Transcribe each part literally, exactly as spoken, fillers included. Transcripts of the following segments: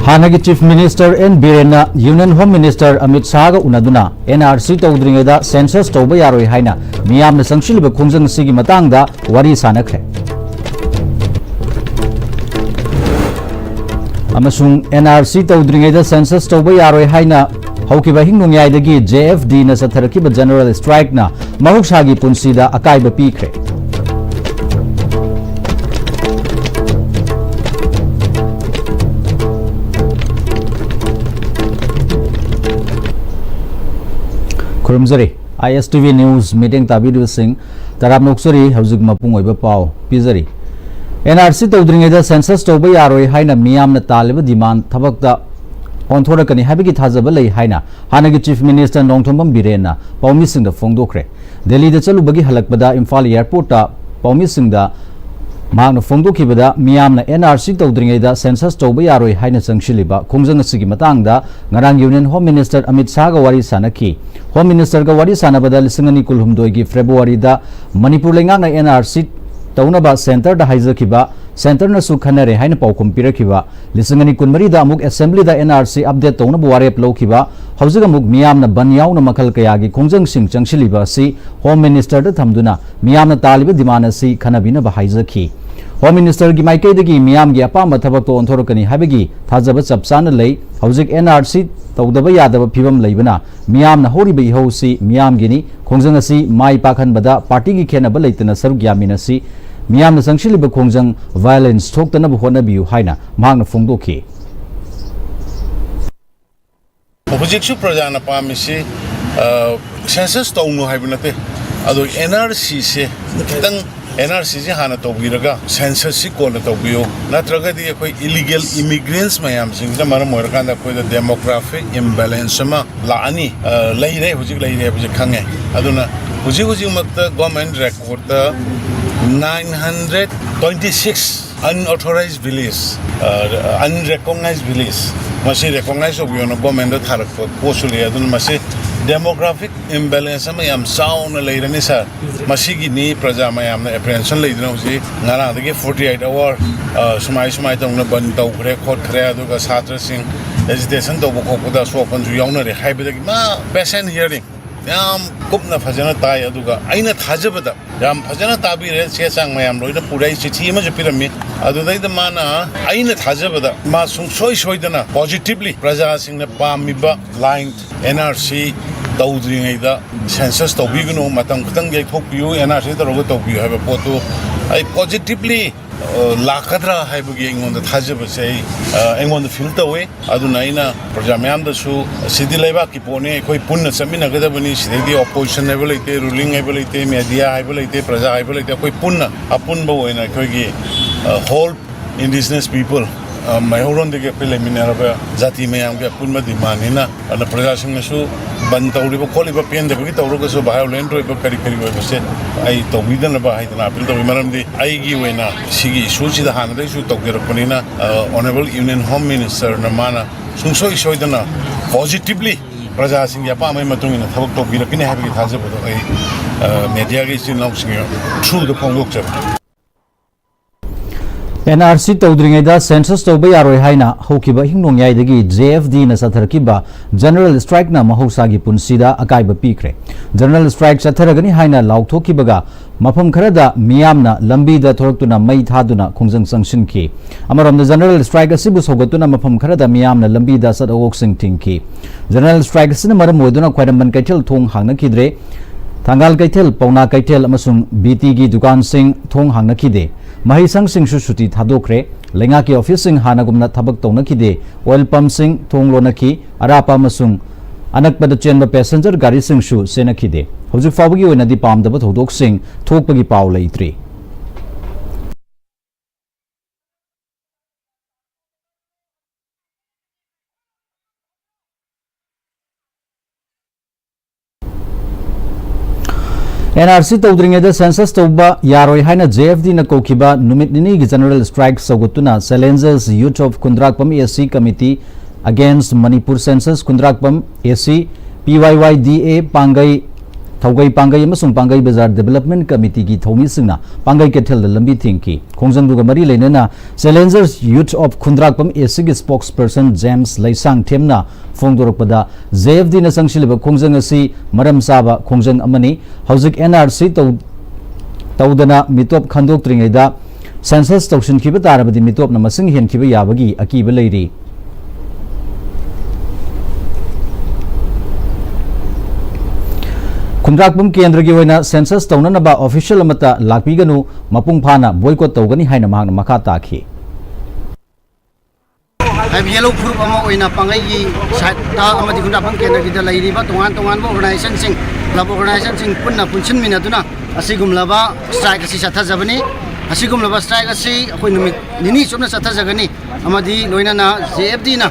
ꯍꯥꯟꯅꯒꯤ Chief Minister N ꯕꯤꯔꯦꯟꯅ Union Home Minister Amit ꯁꯥꯍꯒ ꯎꯅꯗꯨꯅ N R C ꯇꯧꯗ꯭ꯔꯤꯉꯩꯗ census ꯇꯧꯕ ꯌꯥꯔꯣꯏ ꯍꯥꯏꯅ ꯃꯤꯌꯥꯝꯅ ꯆꯪꯁꯤꯜꯂꯤꯕ ꯈꯣꯡꯖꯪ ꯑꯁꯤꯒꯤ ꯃꯇꯥꯡꯗ ꯋꯥꯔꯤ ꯁꯥꯅꯈ꯭ꯔꯦ꯫ ꯑꯃꯁꯨꯡ N R C ꯇꯧꯗ꯭ꯔꯤꯉꯩꯗ census ꯇꯧꯕ ꯌꯥꯔꯣꯏ ꯍꯥꯏꯅ ꯍꯧꯈꯤꯕ ꯑꯍꯤꯡ ꯅꯣꯡꯌꯥꯏꯗꯒꯤ J F D ꯅ ꯆꯠꯊꯔꯛꯈꯤꯕ general strike ꯅ ꯃꯍꯧꯁꯥꯒꯤ ꯄꯨꯟꯁꯤꯗ ꯑꯀꯥꯏꯕ ꯄꯤꯈ꯭ꯔꯦ꯫ ꯈꯨꯔꯨꯝꯖꯔꯤ꯫ I S T V News meeting ꯇꯥꯕꯤꯔꯤꯕꯁꯤꯡ ꯇꯔꯥꯝꯅ ꯑꯣꯛꯆꯔꯤ꯫ ꯍꯧꯖꯤꯛ ꯃꯄꯨꯡ ꯑꯣꯏꯕ ꯄꯥꯎ ꯄꯤꯖꯔꯤ꯫ N R C ꯇꯧꯗ꯭ꯔꯤꯉꯩꯗ census ꯇꯧꯕ ꯌꯥꯔꯣꯏ ꯍꯥꯏꯅ ꯃꯤꯌꯥꯝꯅ ꯇꯥꯜꯂꯤꯕ demand ꯊꯕꯛꯇ ꯑꯣꯟꯊꯣꯔꯛꯀꯅꯤ ꯍꯥꯏꯕꯒꯤ ꯊꯥꯖꯕ ꯂꯩ ꯍꯥꯏꯅ ꯍꯥꯟꯅꯒꯤ Chief Minister ꯅꯣꯡꯊꯣꯝꯕꯝ ꯕꯤꯔꯦꯟꯅ ꯄꯥꯎꯃꯤꯁꯤꯡꯗ ꯐꯣꯡꯗꯣꯛꯈ꯭ꯔꯦ꯫ ꯗꯦꯜꯂꯤꯗ ꯆꯠꯂꯨꯕꯒꯤ ꯍꯜꯂꯛꯄꯗ ꯏꯝꯐꯥꯜ airport ꯇ ꯄꯥꯎꯃꯤꯁꯤꯡꯗ ꯃꯍꯥꯛꯅ ꯐꯣꯡꯗꯣꯛꯈꯤꯕꯗ, ꯃꯤꯌꯥꯝꯅ N R C ꯇꯧꯗ꯭ꯔꯤꯉꯩꯗ census ꯇꯧꯕ ꯌꯥꯔꯣꯏ ꯍꯥꯏꯅ ꯆꯪꯁꯤꯜꯂꯤꯕ ꯈꯣꯡꯖꯪ ꯑꯁꯤꯒꯤ ꯃꯇꯥꯡꯗ ꯉꯔꯥꯡ Union Home Minister ꯑꯃꯤꯠ ꯁꯥꯍꯒ ꯋꯥꯔꯤ ꯁꯥꯅꯈꯤ꯫ Home Minister ꯒ ꯋꯥꯔꯤ ꯁꯥꯅꯕꯗ ꯂꯤꯁꯤꯡ ꯑꯅꯤ ꯀꯨꯟꯍꯨꯝꯗꯣꯏꯒꯤ February ꯗ ꯃꯅꯤꯄꯨꯔ ꯂꯩꯉꯥꯛꯅ N R C ꯇꯧꯅꯕ centre ꯗ ꯍꯥꯏꯖꯈꯤꯕ, centre ꯅꯁꯨ ꯈꯟꯅꯔꯦ ꯍꯥꯏꯅ ꯄꯥꯎꯈꯨꯝ ꯄꯤꯔꯛꯈꯤꯕ, ꯂꯤꯁꯤꯡ ꯑꯅꯤ ꯀꯨꯟꯃꯔꯤꯗ ꯑꯃꯨꯛ Assembly ꯗ N R C update ꯇꯧꯅꯕ ꯋꯥꯔꯦꯞ ꯂꯧꯈꯤꯕ, ꯍꯧꯖꯤꯛ ꯑꯃꯨꯛ ꯃꯤꯌꯥꯝꯅ ꯕꯟ ꯌꯥꯎꯅ ꯃꯈꯜ ꯀꯌꯥꯒꯤ ꯈꯣꯡꯖꯪꯁꯤꯡ ꯆꯪꯁꯤꯜꯂꯤꯕ ꯑꯁꯤ Home Minister ꯗ ꯊꯝꯗꯨꯅ ꯃꯤꯌꯥꯝꯅ ꯇꯥꯜꯂꯤꯕ demand ꯑꯁꯤ ꯈꯟꯅꯕꯤꯅꯕ ꯍꯥꯏꯖꯈꯤ꯫ Home Minister ꯒꯤ ꯃꯥꯏꯀꯩꯗꯒꯤ ꯃꯤꯌꯥꯝꯒꯤ ꯑꯄꯥꯝꯕ ꯊꯕꯛꯇ ꯑꯣꯟꯊꯣꯔꯛꯀꯅꯤ ꯍꯥꯏꯕꯒꯤ ꯊꯥꯖꯕ ꯆꯞ ꯆꯥꯅ ꯂꯩ꯫ ꯍꯧꯖꯤꯛ N R C ꯇꯧꯗꯕ ꯌꯥꯗꯕ ꯐꯤꯕꯝ ꯂꯩꯕꯅ ꯃꯤꯌꯥꯝꯅ ꯍꯧꯔꯤꯕ ꯏꯍꯧꯁꯤ ꯃꯤꯌꯥꯝꯒꯤꯅꯤ꯫ ꯈꯣꯡꯖꯪ ꯑꯁꯤ ꯃꯥꯏ ꯄꯥꯛꯍꯟꯕꯗ party ꯒꯤ ꯈꯦꯠꯅꯕ ꯂꯩꯇꯅ ꯁꯔꯨꯛ ꯌꯥꯃꯤꯟꯅꯁꯤ꯫ ꯃꯤꯌꯥꯝꯅ ꯆꯪꯁꯤꯜꯂꯤꯕ ꯈꯣꯡꯖꯪ violence ꯊꯣꯛꯇꯅꯕ ꯍꯣꯠꯅꯕꯤꯌꯨ ꯍꯥꯏꯅ ꯃꯍꯥꯛꯅ ꯐꯣꯡꯗꯣꯛꯈꯤ꯫ ꯍꯧꯖꯤꯛꯁꯨ ꯄ꯭ꯔꯖꯥꯅ ꯄꯥꯝꯃꯤꯁꯤ, ꯑ, census ꯇꯧꯅꯨ ꯍꯥꯏꯕ ꯅꯠꯇꯦ, ꯑꯗꯣ N R C ꯁꯦ ꯈꯤꯇꯪ, N R C ꯁꯦ ꯍꯥꯟꯅ ꯇꯧꯕꯤꯔꯒ census ꯁꯤ ꯀꯣꯟꯅ ꯇꯧꯕꯤꯌꯨ, ꯅꯠꯇ꯭ꯔꯒꯗꯤ ꯑꯩꯈꯣꯏ illegal immigrants ꯃꯌꯥꯝꯁꯤꯡꯁꯤꯅ ꯃꯔꯝ ꯑꯣꯏꯔꯀꯥꯟꯗ ꯑꯩꯈꯣꯏꯗ demographic imbalance ꯑꯃ ꯂꯥꯛꯑꯅꯤ꯫ ꯑ, ꯂꯩꯔꯦ, ꯍꯧꯖꯤꯛ ꯂꯩꯔꯦ ꯍꯥꯏꯕꯁꯦ ꯈꯪꯉꯦ꯫ ꯑꯗꯨꯅ ꯍꯧꯖꯤꯛ ꯍꯧꯖꯤꯛꯃꯛꯇ government record ꯇ nine hundred twenty six unauthorized village, ꯑ, unrecognized village, ꯃꯁꯤ recognize ꯇꯧꯕꯤꯌꯣꯅ government ꯗ ꯊꯥꯔꯛꯄ ꯄꯣꯠꯁꯨ ꯂꯩ꯫ ꯑꯗꯨꯅ ꯃꯁꯤ Demographic imbalance ꯑꯃ ꯌꯥꯝ ꯆꯥꯎꯅ ꯂꯩꯔꯅꯤ ꯁꯥꯔ꯫ ꯃꯁꯤꯒꯤꯅꯤ ꯄ꯭ꯔꯖꯥ ꯃꯌꯥꯝꯅ ꯑꯦꯄ꯭ꯔꯤꯍꯦꯟꯁꯟ ꯂꯩꯗꯨꯅ ꯍꯧꯖꯤꯛ ꯉꯔꯥꯡꯗꯒꯤ forty eight hour, ꯑ, ꯁꯨꯃꯥꯏ ꯁꯨꯃꯥꯏ ꯇꯧꯅ ꯕꯟ ꯇꯧꯈ꯭ꯔꯦ ꯈꯣꯠꯈ꯭ꯔꯦ, ꯑꯗꯨꯒ ꯁꯥꯇ꯭ꯔꯁꯤꯡ ꯑꯦꯖꯤꯇꯦꯁꯟ ꯇꯧꯕ ꯈꯣꯠꯄꯗ ꯑꯁꯣꯛ ꯑꯄꯟꯁꯨ ꯌꯥꯎꯅꯔꯦ ꯍꯥꯏꯕꯗꯒꯤ ꯃꯥ patient hearing ꯌꯥꯝ ꯀꯨꯞꯅ ꯐꯖꯅ ꯇꯥꯏ꯫ ꯑꯗꯨꯒ ꯑꯩꯅ ꯊꯥꯖꯕꯗ, ꯌꯥꯝ ꯐꯖꯅ ꯇꯥꯕꯤꯔꯦ, ꯆꯦ ꯆꯥꯡ ꯃꯌꯥꯝ ꯂꯣꯏꯅ ꯄꯨꯔꯦ, ꯑꯩ ꯆꯤꯊꯤ ꯑꯃꯁꯨ ꯄꯤꯔꯝꯃꯤ꯫ ꯑꯗꯨꯗꯩꯗ ꯃꯥꯅ, ꯑꯩꯅ ꯊꯥꯖꯕꯗ ꯃꯥ ꯁꯨꯡꯁꯣꯏ ꯁꯣꯏꯗꯅ positively ꯄ꯭ꯔꯖꯥꯁꯤꯡꯅ ꯄꯥꯝꯃꯤꯕ line, N R C ꯇꯧꯗ꯭ꯔꯤꯉꯩꯗ census ꯇꯧꯕꯤꯒꯅꯨ, ꯃꯇꯝ ꯈꯤꯇꯪ ꯌꯩꯊꯣꯛꯄꯤꯌꯨ, N R C ꯇꯧꯔꯒ ꯇꯧꯕꯤꯌꯨ ꯍꯥꯏꯕ ꯄꯣꯠꯇꯨ ꯑꯩ positively, ꯑ, ꯂꯥꯛꯀꯗ꯭ꯔꯥ ꯍꯥꯏꯕꯒꯤ ꯑꯩꯉꯣꯟꯗ ꯊꯥꯖꯕꯁꯦ ꯑꯩ, ꯑ, ꯑꯩꯉꯣꯟꯗ feel ꯇꯧꯋꯤ꯫ ꯑꯗꯨꯅ ꯑꯩꯅ ꯄ꯭ꯔꯖꯥ ꯃꯌꯥꯝꯗꯁꯨ, ꯁꯤꯗꯤ ꯂꯩꯕꯥꯛꯀꯤ ꯄꯣꯠꯅꯤ, ꯑꯩꯈꯣꯏ ꯄꯨꯟꯅ ꯆꯠꯃꯤꯟꯅꯒꯗꯕꯅꯤ, ꯁꯤꯗꯩꯗꯤ opposition ꯍꯥꯏꯕ ꯂꯩꯇꯦ, ruling ꯍꯥꯏꯕ ꯂꯩꯇꯦ, media ꯍꯥꯏꯕ ꯂꯩꯇꯦ, ꯑꯩꯈꯣꯏ ꯄꯨꯟꯅ ꯑꯄꯨꯟꯕ ꯑꯣꯏꯅ ꯑꯩꯈꯣꯏꯒꯤ, ꯑ, whole indigenous people, ꯑ, ꯃꯩꯍꯧꯔꯣꯟꯗꯒꯤ ꯑꯩꯈꯣꯏ ꯂꯩꯃꯤꯟꯅꯔꯕ ꯖꯥꯇꯤ ꯃꯌꯥꯝꯒꯤ ꯑꯄꯨꯟꯕ demandꯅꯤꯅ, ꯑꯗꯨꯅ ꯄ꯭ꯔꯖꯥꯁꯤꯡꯅꯁꯨ ꯕꯟ ꯇꯧꯔꯤꯕ ꯈꯣꯠꯂꯤꯕ ꯄꯦꯟꯗꯕꯒꯤ ꯇꯧꯔꯒꯁꯨ violent ꯑꯣꯏꯕ ꯀꯔꯤ ꯀꯔꯤ ꯑꯣꯏꯕꯁꯦ ꯑꯩ ꯇꯧꯕꯤꯗꯅꯕ ꯍꯥꯏꯗꯅ appeal ꯇꯧꯏ꯫ ꯃꯔꯝꯗꯤ ꯑꯩꯒꯤ ꯑꯣꯏꯅ ꯁꯤꯒꯤ issueꯁꯤꯗ ꯍꯥꯟꯅꯗꯒꯤꯁꯨ ꯇꯧꯖꯔꯛꯄꯅꯤꯅ, ꯑ, Honourable Union Home Ministerꯅ ꯃꯥꯅ ꯁꯨꯡꯁꯣꯏ ꯁꯣꯏꯗꯅ positively ꯄ꯭ꯔꯖꯥꯁꯤꯡꯒꯤ ꯑꯄꯥꯝꯕꯒꯤ ꯃꯇꯨꯡ ꯏꯟꯅ ꯊꯕꯛ ꯇꯧꯕꯤꯔꯛꯀꯅꯤ ꯍꯥꯏꯕꯒꯤ ꯊꯥꯖꯕꯗꯣ ꯑꯩ, ꯑ, mediaꯒꯤ ꯏꯆꯤꯜ ꯏꯅꯥꯎꯁꯤꯡꯒꯤ throughꯗ ꯐꯣꯡꯗꯣꯛꯆꯕꯅꯤ꯫ N R C ꯇꯧꯗ꯭ꯔꯤꯉꯩꯗ census ꯇꯧꯕ ꯌꯥꯔꯣꯏ ꯍꯥꯏꯅ ꯍꯧꯈꯤꯕ ꯑꯍꯤꯡ ꯅꯣꯡꯌꯥꯏꯗꯒꯤ J F Dꯅ ꯆꯠꯊꯔꯛꯈꯤꯕ general strikeꯅ ꯃꯍꯧꯁꯥꯒꯤ ꯄꯨꯟꯁꯤꯗ ꯑꯀꯥꯏꯕ ꯄꯤꯈ꯭ꯔꯦ꯫ General strike ꯆꯠꯊꯔꯒꯅꯤ ꯍꯥꯏꯅ ꯂꯥꯎꯊꯣꯛꯈꯤꯕꯒ ꯃꯐꯝ ꯈꯔꯗ ꯃꯤꯌꯥꯝꯅ ꯂꯝꯕꯤꯗ ꯊꯣꯔꯛꯇꯨꯅ ꯃꯩ ꯊꯥꯗꯨꯅ ꯈꯣꯡꯖꯪ ꯆꯪꯁꯤꯟꯈꯤ꯫ ꯑꯃꯔꯣꯝꯗ general strike ꯑꯁꯤꯕꯨ ꯁꯧꯒꯠꯇꯨꯅ ꯃꯐꯝ ꯈꯔꯗ ꯃꯤꯌꯥꯝꯅ ꯂꯝꯕꯤꯗ ꯑꯆꯠ ꯑꯋꯣꯛꯁꯤꯡ ꯊꯤꯡꯈꯤ꯫ General strike ꯑꯁꯤꯅ ꯃꯔꯝ ꯑꯣꯏꯗꯨꯅ ꯈ꯭ꯋꯥꯏꯔꯝꯕꯟ ꯀꯩꯊꯦꯜ ꯊꯣꯡ ꯍꯥꯡꯅꯈꯤꯗ꯭ꯔꯦ꯫ ꯊꯪꯒꯥꯜ ꯀꯩꯊꯦꯜ, ꯄꯥꯎꯅꯥ ꯀꯩꯊꯦꯜ ꯑꯃꯁꯨꯡ B Tꯒꯤ ꯗꯨꯀꯥꯟꯁꯤꯡ ꯊꯣꯡ ꯍꯥꯡꯅꯈꯤꯗꯦ꯫ ꯃꯍꯩꯁꯪꯁꯤꯡꯁꯨ ꯁꯨꯇꯤ ꯊꯥꯗꯣꯛꯈ꯭ꯔꯦ꯫ ꯂꯩꯉꯥꯛꯀꯤ ꯑꯣꯐꯤꯁꯁꯤꯡ ꯍꯥꯟꯅꯒꯨꯝꯅ ꯊꯕꯛ ꯇꯧꯅꯈꯤꯗꯦ꯫ Oil pumpꯁꯤꯡ ꯊꯣꯡ ꯂꯣꯟꯅꯈꯤ꯫ ꯑꯔꯥꯞꯄ ꯑꯃꯁꯨꯡ ꯑꯅꯛꯄꯗ ꯆꯦꯟꯕ passenger ꯒꯥꯔꯤꯁꯤꯡꯁꯨ ꯆꯦꯟꯅꯈꯤꯗꯦ꯫ ꯍꯧꯖꯤꯛ ꯐꯥꯎꯕꯒꯤ ꯑꯣꯏꯅꯗꯤ ꯄꯥꯝꯗꯕ ꯊꯧꯗꯣꯛꯁꯤꯡ ꯊꯣꯛꯄꯒꯤ ꯄꯥꯎ ꯂꯩꯇ꯭ꯔꯤ꯫ N R C ꯇꯧꯗ꯭ꯔꯤꯉꯩꯗ census ꯇꯧꯕ ꯌꯥꯔꯣꯏ ꯍꯥꯏꯅ J F Dꯅ ꯀꯧꯈꯤꯕ ꯅꯨꯃꯤꯠ ꯅꯤꯅꯤꯒꯤ general strike ꯁꯧꯒꯠꯇꯨꯅ Challengers Youth of Khundrakpam A C Committee Against Manipur Census, Khundrakpam A C ꯄꯤ ꯋꯥꯏ ꯋꯥꯏ ꯗꯤ ꯑꯦ ꯄꯥꯡꯒꯩ, ꯊꯧꯒꯩ ꯄꯥꯡꯒꯩ ꯑꯃꯁꯨꯡ ꯄꯥꯡꯒꯩ ꯕꯖꯥꯔ ꯗꯤꯕꯦꯂꯞꯃꯦꯟ ꯀꯃꯤꯇꯤꯒꯤ ꯊꯧꯃꯤꯁꯤꯡꯅ ꯄꯥꯡꯒꯩ ꯀꯩꯊꯦꯜꯗ ꯂꯝꯕꯤ ꯊꯤꯡꯈꯤ꯫ ꯈꯣꯡꯖꯪꯗꯨꯒ ꯃꯔꯤ ꯂꯩꯅꯅ Challengers Youth of ꯈꯨꯟꯗ꯭ꯔꯥꯛꯄꯝ ꯑꯦ ꯁꯤꯒꯤ ꯁ꯭ꯄꯣꯛꯁ ꯄꯔꯁꯟ ꯖꯦꯝꯁ ꯂꯩꯁꯥꯡꯊꯦꯝꯅ ꯐꯣꯡꯗꯣꯔꯛꯄꯗ, ꯖꯦ ꯑꯦꯐ ꯗꯤꯅ ꯆꯪꯁꯤꯜꯂꯤꯕ ꯈꯣꯡꯖꯪ ꯑꯁꯤ ꯃꯔꯝ ꯆꯥꯕ ꯈꯣꯡꯖꯪ ꯑꯃꯅꯤ꯫ ꯍꯧꯖꯤꯛ ꯑꯦꯟ ꯑꯥꯔ ꯁꯤ ꯇꯧ-, ꯇꯧꯗꯅ ꯃꯤꯇꯣꯞ ꯈꯟꯗꯣꯛꯇ꯭ꯔꯤꯉꯩꯗ ꯁꯦꯟꯁꯁ ꯇꯧꯁꯤꯟꯈꯤꯕ ꯇꯥꯔꯕꯗꯤ ꯃꯤꯇꯣꯞꯅ ꯃꯁꯤꯡ ꯍꯦꯟꯈꯤꯕ ꯌꯥꯕꯒꯤ ꯑꯀꯤꯕ ꯂꯩꯔꯤ꯫ ꯈꯨꯟꯗ꯭ꯔꯥꯛꯄꯝ ꯀꯦꯟꯗ꯭ꯔꯒꯤ ꯑꯣꯏꯅ ꯁꯦꯟꯁꯁ ꯇꯧꯅꯅꯕ ꯑꯣꯐꯤꯁꯤꯌꯦꯜ ꯑꯃꯠꯇ ꯂꯥꯛꯄꯤꯒꯅꯨ, ꯃꯄꯨꯡ ꯐꯥꯅ ꯕꯣꯏꯀꯣꯠ ꯇꯧꯒꯅꯤ ꯍꯥꯏꯅ ꯃꯍꯥꯛꯅ ꯃꯈꯥ ꯇꯥꯈꯤ꯫ ꯍꯥꯏꯕꯗꯤ ꯌꯦꯜꯂꯣ ꯐꯨꯔꯨꯞ ꯑꯃ ꯑꯣꯏꯅ ꯄꯥꯡꯒꯩꯒꯤ ꯁꯥꯏꯠꯇ ꯑꯃꯗꯤ ꯈꯨꯟꯗ꯭ꯔꯥꯛꯄꯝ ꯀꯦꯟꯗ꯭ꯔꯒꯤꯗ ꯂꯩꯔꯤꯕ ꯇꯣꯉꯥꯟ ꯇꯣꯉꯥꯟꯕ ꯑꯣꯔꯒꯅꯥꯏꯖꯦꯁꯟꯁꯤꯡ, ꯀ꯭ꯂꯕ ꯑꯣꯔꯒꯅꯥꯏꯖꯦꯁꯟꯁꯤꯡ ꯄꯨꯟꯅ ꯄꯨꯟꯁꯤꯟꯃꯤꯟꯅꯗꯨꯅ ꯑꯁꯤꯒꯨꯝꯂꯕ ꯁ꯭ꯇ꯭ꯔꯥꯏꯛ ꯑꯁꯤ ꯆꯠꯊꯖꯕꯅꯤ꯫ ꯑꯁꯤꯒꯨꯝꯂꯕ ꯁ꯭ꯇ꯭ꯔꯥꯏꯛ ꯑꯁꯤ ꯑꯩꯈꯣꯏ ꯅꯨꯃꯤꯠ ꯅꯤꯅꯤ ꯆꯨꯞꯅ ꯆꯠꯊꯖꯒꯅꯤ ꯑꯃꯗꯤ ꯂꯣꯏꯅꯅ ꯖꯦ ꯑꯦꯐ ꯗꯤꯅ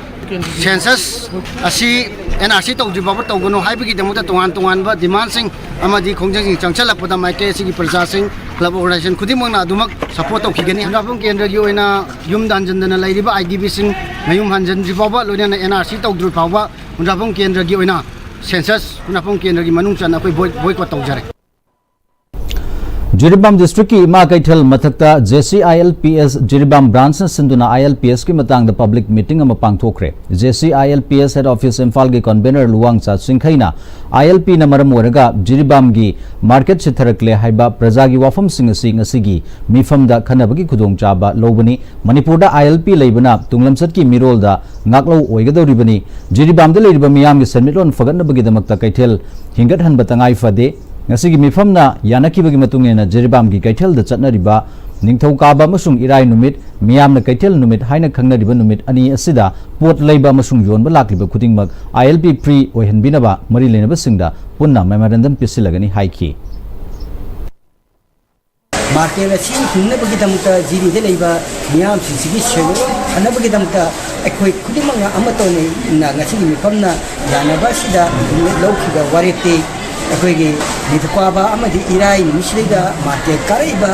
ꯁꯦꯟꯁꯁ ꯑꯁꯤ ꯑꯦꯟ ꯑꯥꯔ ꯁꯤ ꯇꯧꯗ꯭ꯔꯤ ꯐꯥꯎꯕ ꯇꯧꯒꯅꯨ ꯍꯥꯏꯕꯒꯤꯗꯃꯛꯇ ꯇꯣꯉꯥꯟ ꯇꯣꯉꯥꯟꯕ ꯗꯤꯃꯥꯟꯁꯤꯡ ꯑꯃꯗꯤ ꯈꯣꯡꯖꯪꯁꯤꯡ ꯆꯪꯁꯤꯜꯂꯛꯄꯗ ꯃꯥꯏꯀꯩ ꯑꯁꯤꯒꯤ ꯄ꯭ꯔꯖꯥꯁꯤꯡ, ꯀ꯭ꯂꯕ ꯑꯣꯔꯒꯅꯥꯏꯖꯦꯁꯟ ꯈꯨꯗꯤꯡꯃꯛꯅ ꯑꯗꯨꯃꯛ ꯁꯄꯣꯔꯠ ꯇꯧꯈꯤꯒꯅꯤ꯫ ꯈꯨꯟꯗ꯭ꯔꯥꯛꯄꯝ ꯀꯦꯟꯗ꯭ꯔꯒꯤ ꯑꯣꯏꯅ ꯌꯨꯝꯗ ꯍꯟꯖꯤꯟꯗꯅ ꯂꯩꯔꯤꯕ ꯑꯥꯏ ꯗꯤ ꯕꯤꯁꯤꯡ ꯃꯌꯨꯝ ꯍꯟꯖꯤꯟꯗ꯭ꯔꯤ ꯐꯥꯎꯕ, ꯂꯣꯏꯅꯅ ꯑꯦꯟ ꯑꯥꯔ ꯁꯤ ꯇꯧꯗ꯭ꯔꯤ ꯐꯥꯎꯕ ꯈꯨꯟꯗ꯭ꯔꯥꯛꯄꯝ ꯀꯦꯟꯗ꯭ꯔꯒꯤ ꯑꯣꯏꯅ ꯁꯦꯟꯁꯁ ꯈꯨꯟꯗ꯭ꯔꯥꯛꯄꯝ ꯀꯦꯟꯗ꯭ꯔꯒꯤ ꯃꯅꯨꯡ ꯆꯟꯅ ꯑꯩꯈꯣꯏ ꯕꯣꯏ-, ꯕꯣꯏꯀꯣꯠ ꯇꯧꯖꯔꯦ꯫ ꯖꯤꯔꯤꯕꯥꯝ ꯗꯤꯁꯇ꯭ꯔꯤꯛꯀꯤ ꯏꯃꯥ ꯀꯩꯊꯦꯜ ꯃꯊꯛꯇ J C I L P ꯑꯦꯁ ꯖꯤꯔꯤꯕꯥꯝ ꯕ꯭ꯔꯥꯟꯁꯅ ꯁꯤꯟꯗꯨꯅ ꯑꯥꯏ ꯑꯦꯜ ꯄꯤ ꯑꯦꯁꯀꯤ ꯃꯇꯥꯡꯗ ꯄꯕ꯭ꯂꯤꯛ ꯃꯤꯇꯤꯡ ꯑꯃ ꯄꯥꯡꯊꯣꯛꯈ꯭ꯔꯦ꯫ J C I L P S head office ꯏꯝꯐꯥꯜꯒꯤ ꯀꯟꯚꯦꯅꯔ ꯂꯨꯋꯥꯡꯆꯥ ꯆꯤꯡꯈꯩꯅ ꯑꯥꯏ ꯑꯦꯜ ꯄꯤꯅ ꯃꯔꯝ ꯑꯣꯏꯔꯒ ꯖꯤꯔꯤꯕꯥꯝꯒꯤ ꯃꯥꯔꯀꯦꯠ ꯁꯤꯊꯔꯛꯂꯦ ꯍꯥꯏꯕ ꯄ꯭ꯔꯖꯥꯒꯤ ꯋꯥꯐꯝꯁꯤꯡ ꯑꯁꯤ ꯉꯁꯤꯒꯤ ꯃꯤꯐꯝꯗ ꯈꯟꯅꯕꯒꯤ ꯈꯨꯗꯣꯡꯆꯥꯕ ꯂꯧꯕꯅꯤ꯫ ꯃꯅꯤꯄꯨꯔꯗ ꯑꯥꯏ ꯑꯦꯜ ꯄꯤ ꯂꯩꯕꯅ ꯇꯨꯡꯂꯝꯆꯠꯀꯤ ꯃꯤꯔꯣꯜꯗ ꯉꯥꯛꯂꯧ ꯑꯣꯏꯒꯗꯧꯔꯤꯕꯅꯤ꯫ ꯖꯤꯔꯤꯕꯥꯝꯗ ꯂꯩꯔꯤꯕ ꯃꯤꯌꯥꯝꯒꯤ ꯁꯦꯟꯃꯤꯠꯂꯣꯟ ꯐꯒꯠꯅꯕꯒꯤꯗꯃꯛꯇ ꯀꯩꯊꯦꯜ ꯍꯤꯡꯒꯠꯍꯟꯕ ꯇꯉꯥꯏ ꯐꯗꯦ꯫ ꯉꯁꯤꯒꯤ ꯃꯤꯐꯝꯅ ꯌꯥꯅꯈꯤꯕꯒꯤ ꯃꯇꯨꯡ ꯏꯟꯅ ꯖꯤꯔꯤꯕꯥꯝꯒꯤ ꯀꯩꯊꯦꯜꯗ ꯆꯠꯅꯔꯤꯕ ꯅꯤꯡꯊꯧꯀꯥꯕ ꯑꯃꯁꯨꯡ ꯏꯔꯥꯏ ꯅꯨꯃꯤꯠ, ꯃꯤꯌꯥꯝꯅ ꯀꯩꯊꯦꯜ ꯅꯨꯃꯤꯠ ꯍꯥꯏꯅ ꯈꯪꯅꯔꯤꯕ ꯅꯨꯃꯤꯠ ꯑꯅꯤ ꯑꯁꯤꯗ ꯄꯣꯠ ꯂꯩꯕ ꯑꯃꯁꯨꯡ ꯌꯣꯟꯕ ꯂꯥꯛꯂꯤꯕ ꯈꯨꯗꯤꯡꯃꯛ ꯑꯥꯏ ꯑꯦꯜ ꯄꯤ ꯐ꯭ꯔꯤ ꯑꯣꯏꯍꯟꯕꯤꯅꯕ ꯃꯔꯤ ꯂꯩꯅꯕꯁꯤꯡꯗ ꯄꯨꯟꯅ ꯃꯦꯃꯣꯔꯦꯟꯗꯝ ꯄꯤꯁꯤꯜꯂꯒꯅꯤ ꯍꯥꯏꯈꯤ꯫ ꯃꯥꯔꯀꯦꯠ ꯑꯁꯤ ꯍꯤꯡꯅꯕꯒꯤꯗꯃꯛꯇ ꯖꯤꯔꯤꯗ ꯂꯩꯕ ꯃꯤꯌꯥꯝꯁꯤꯡꯁꯤꯒꯤ ꯁꯦꯟꯃꯤꯠꯂꯣꯟ ꯐꯅꯕꯒꯤꯗꯃꯛꯇ ꯑꯩꯈꯣꯏ ꯈꯨꯗꯤꯡꯃꯛꯅ ꯑꯃꯠꯇ ꯑꯣꯏꯅ ꯉꯁꯤꯒꯤ ꯃꯤꯐꯝꯅ ꯌꯥꯅꯕ ꯑꯁꯤꯗ ꯂꯧꯈꯤꯕ ꯋꯥꯔꯦꯞꯇꯤ ꯑꯩꯈꯣꯏꯒꯤ ꯅꯤꯡꯊꯧꯀꯥꯕ ꯑꯃꯗꯤ ꯏꯔꯥꯏ ꯅꯨꯃꯤꯠꯁꯤꯗꯩꯗ ꯃꯥꯔꯀꯦꯠ ꯀꯥꯔꯛꯏꯕ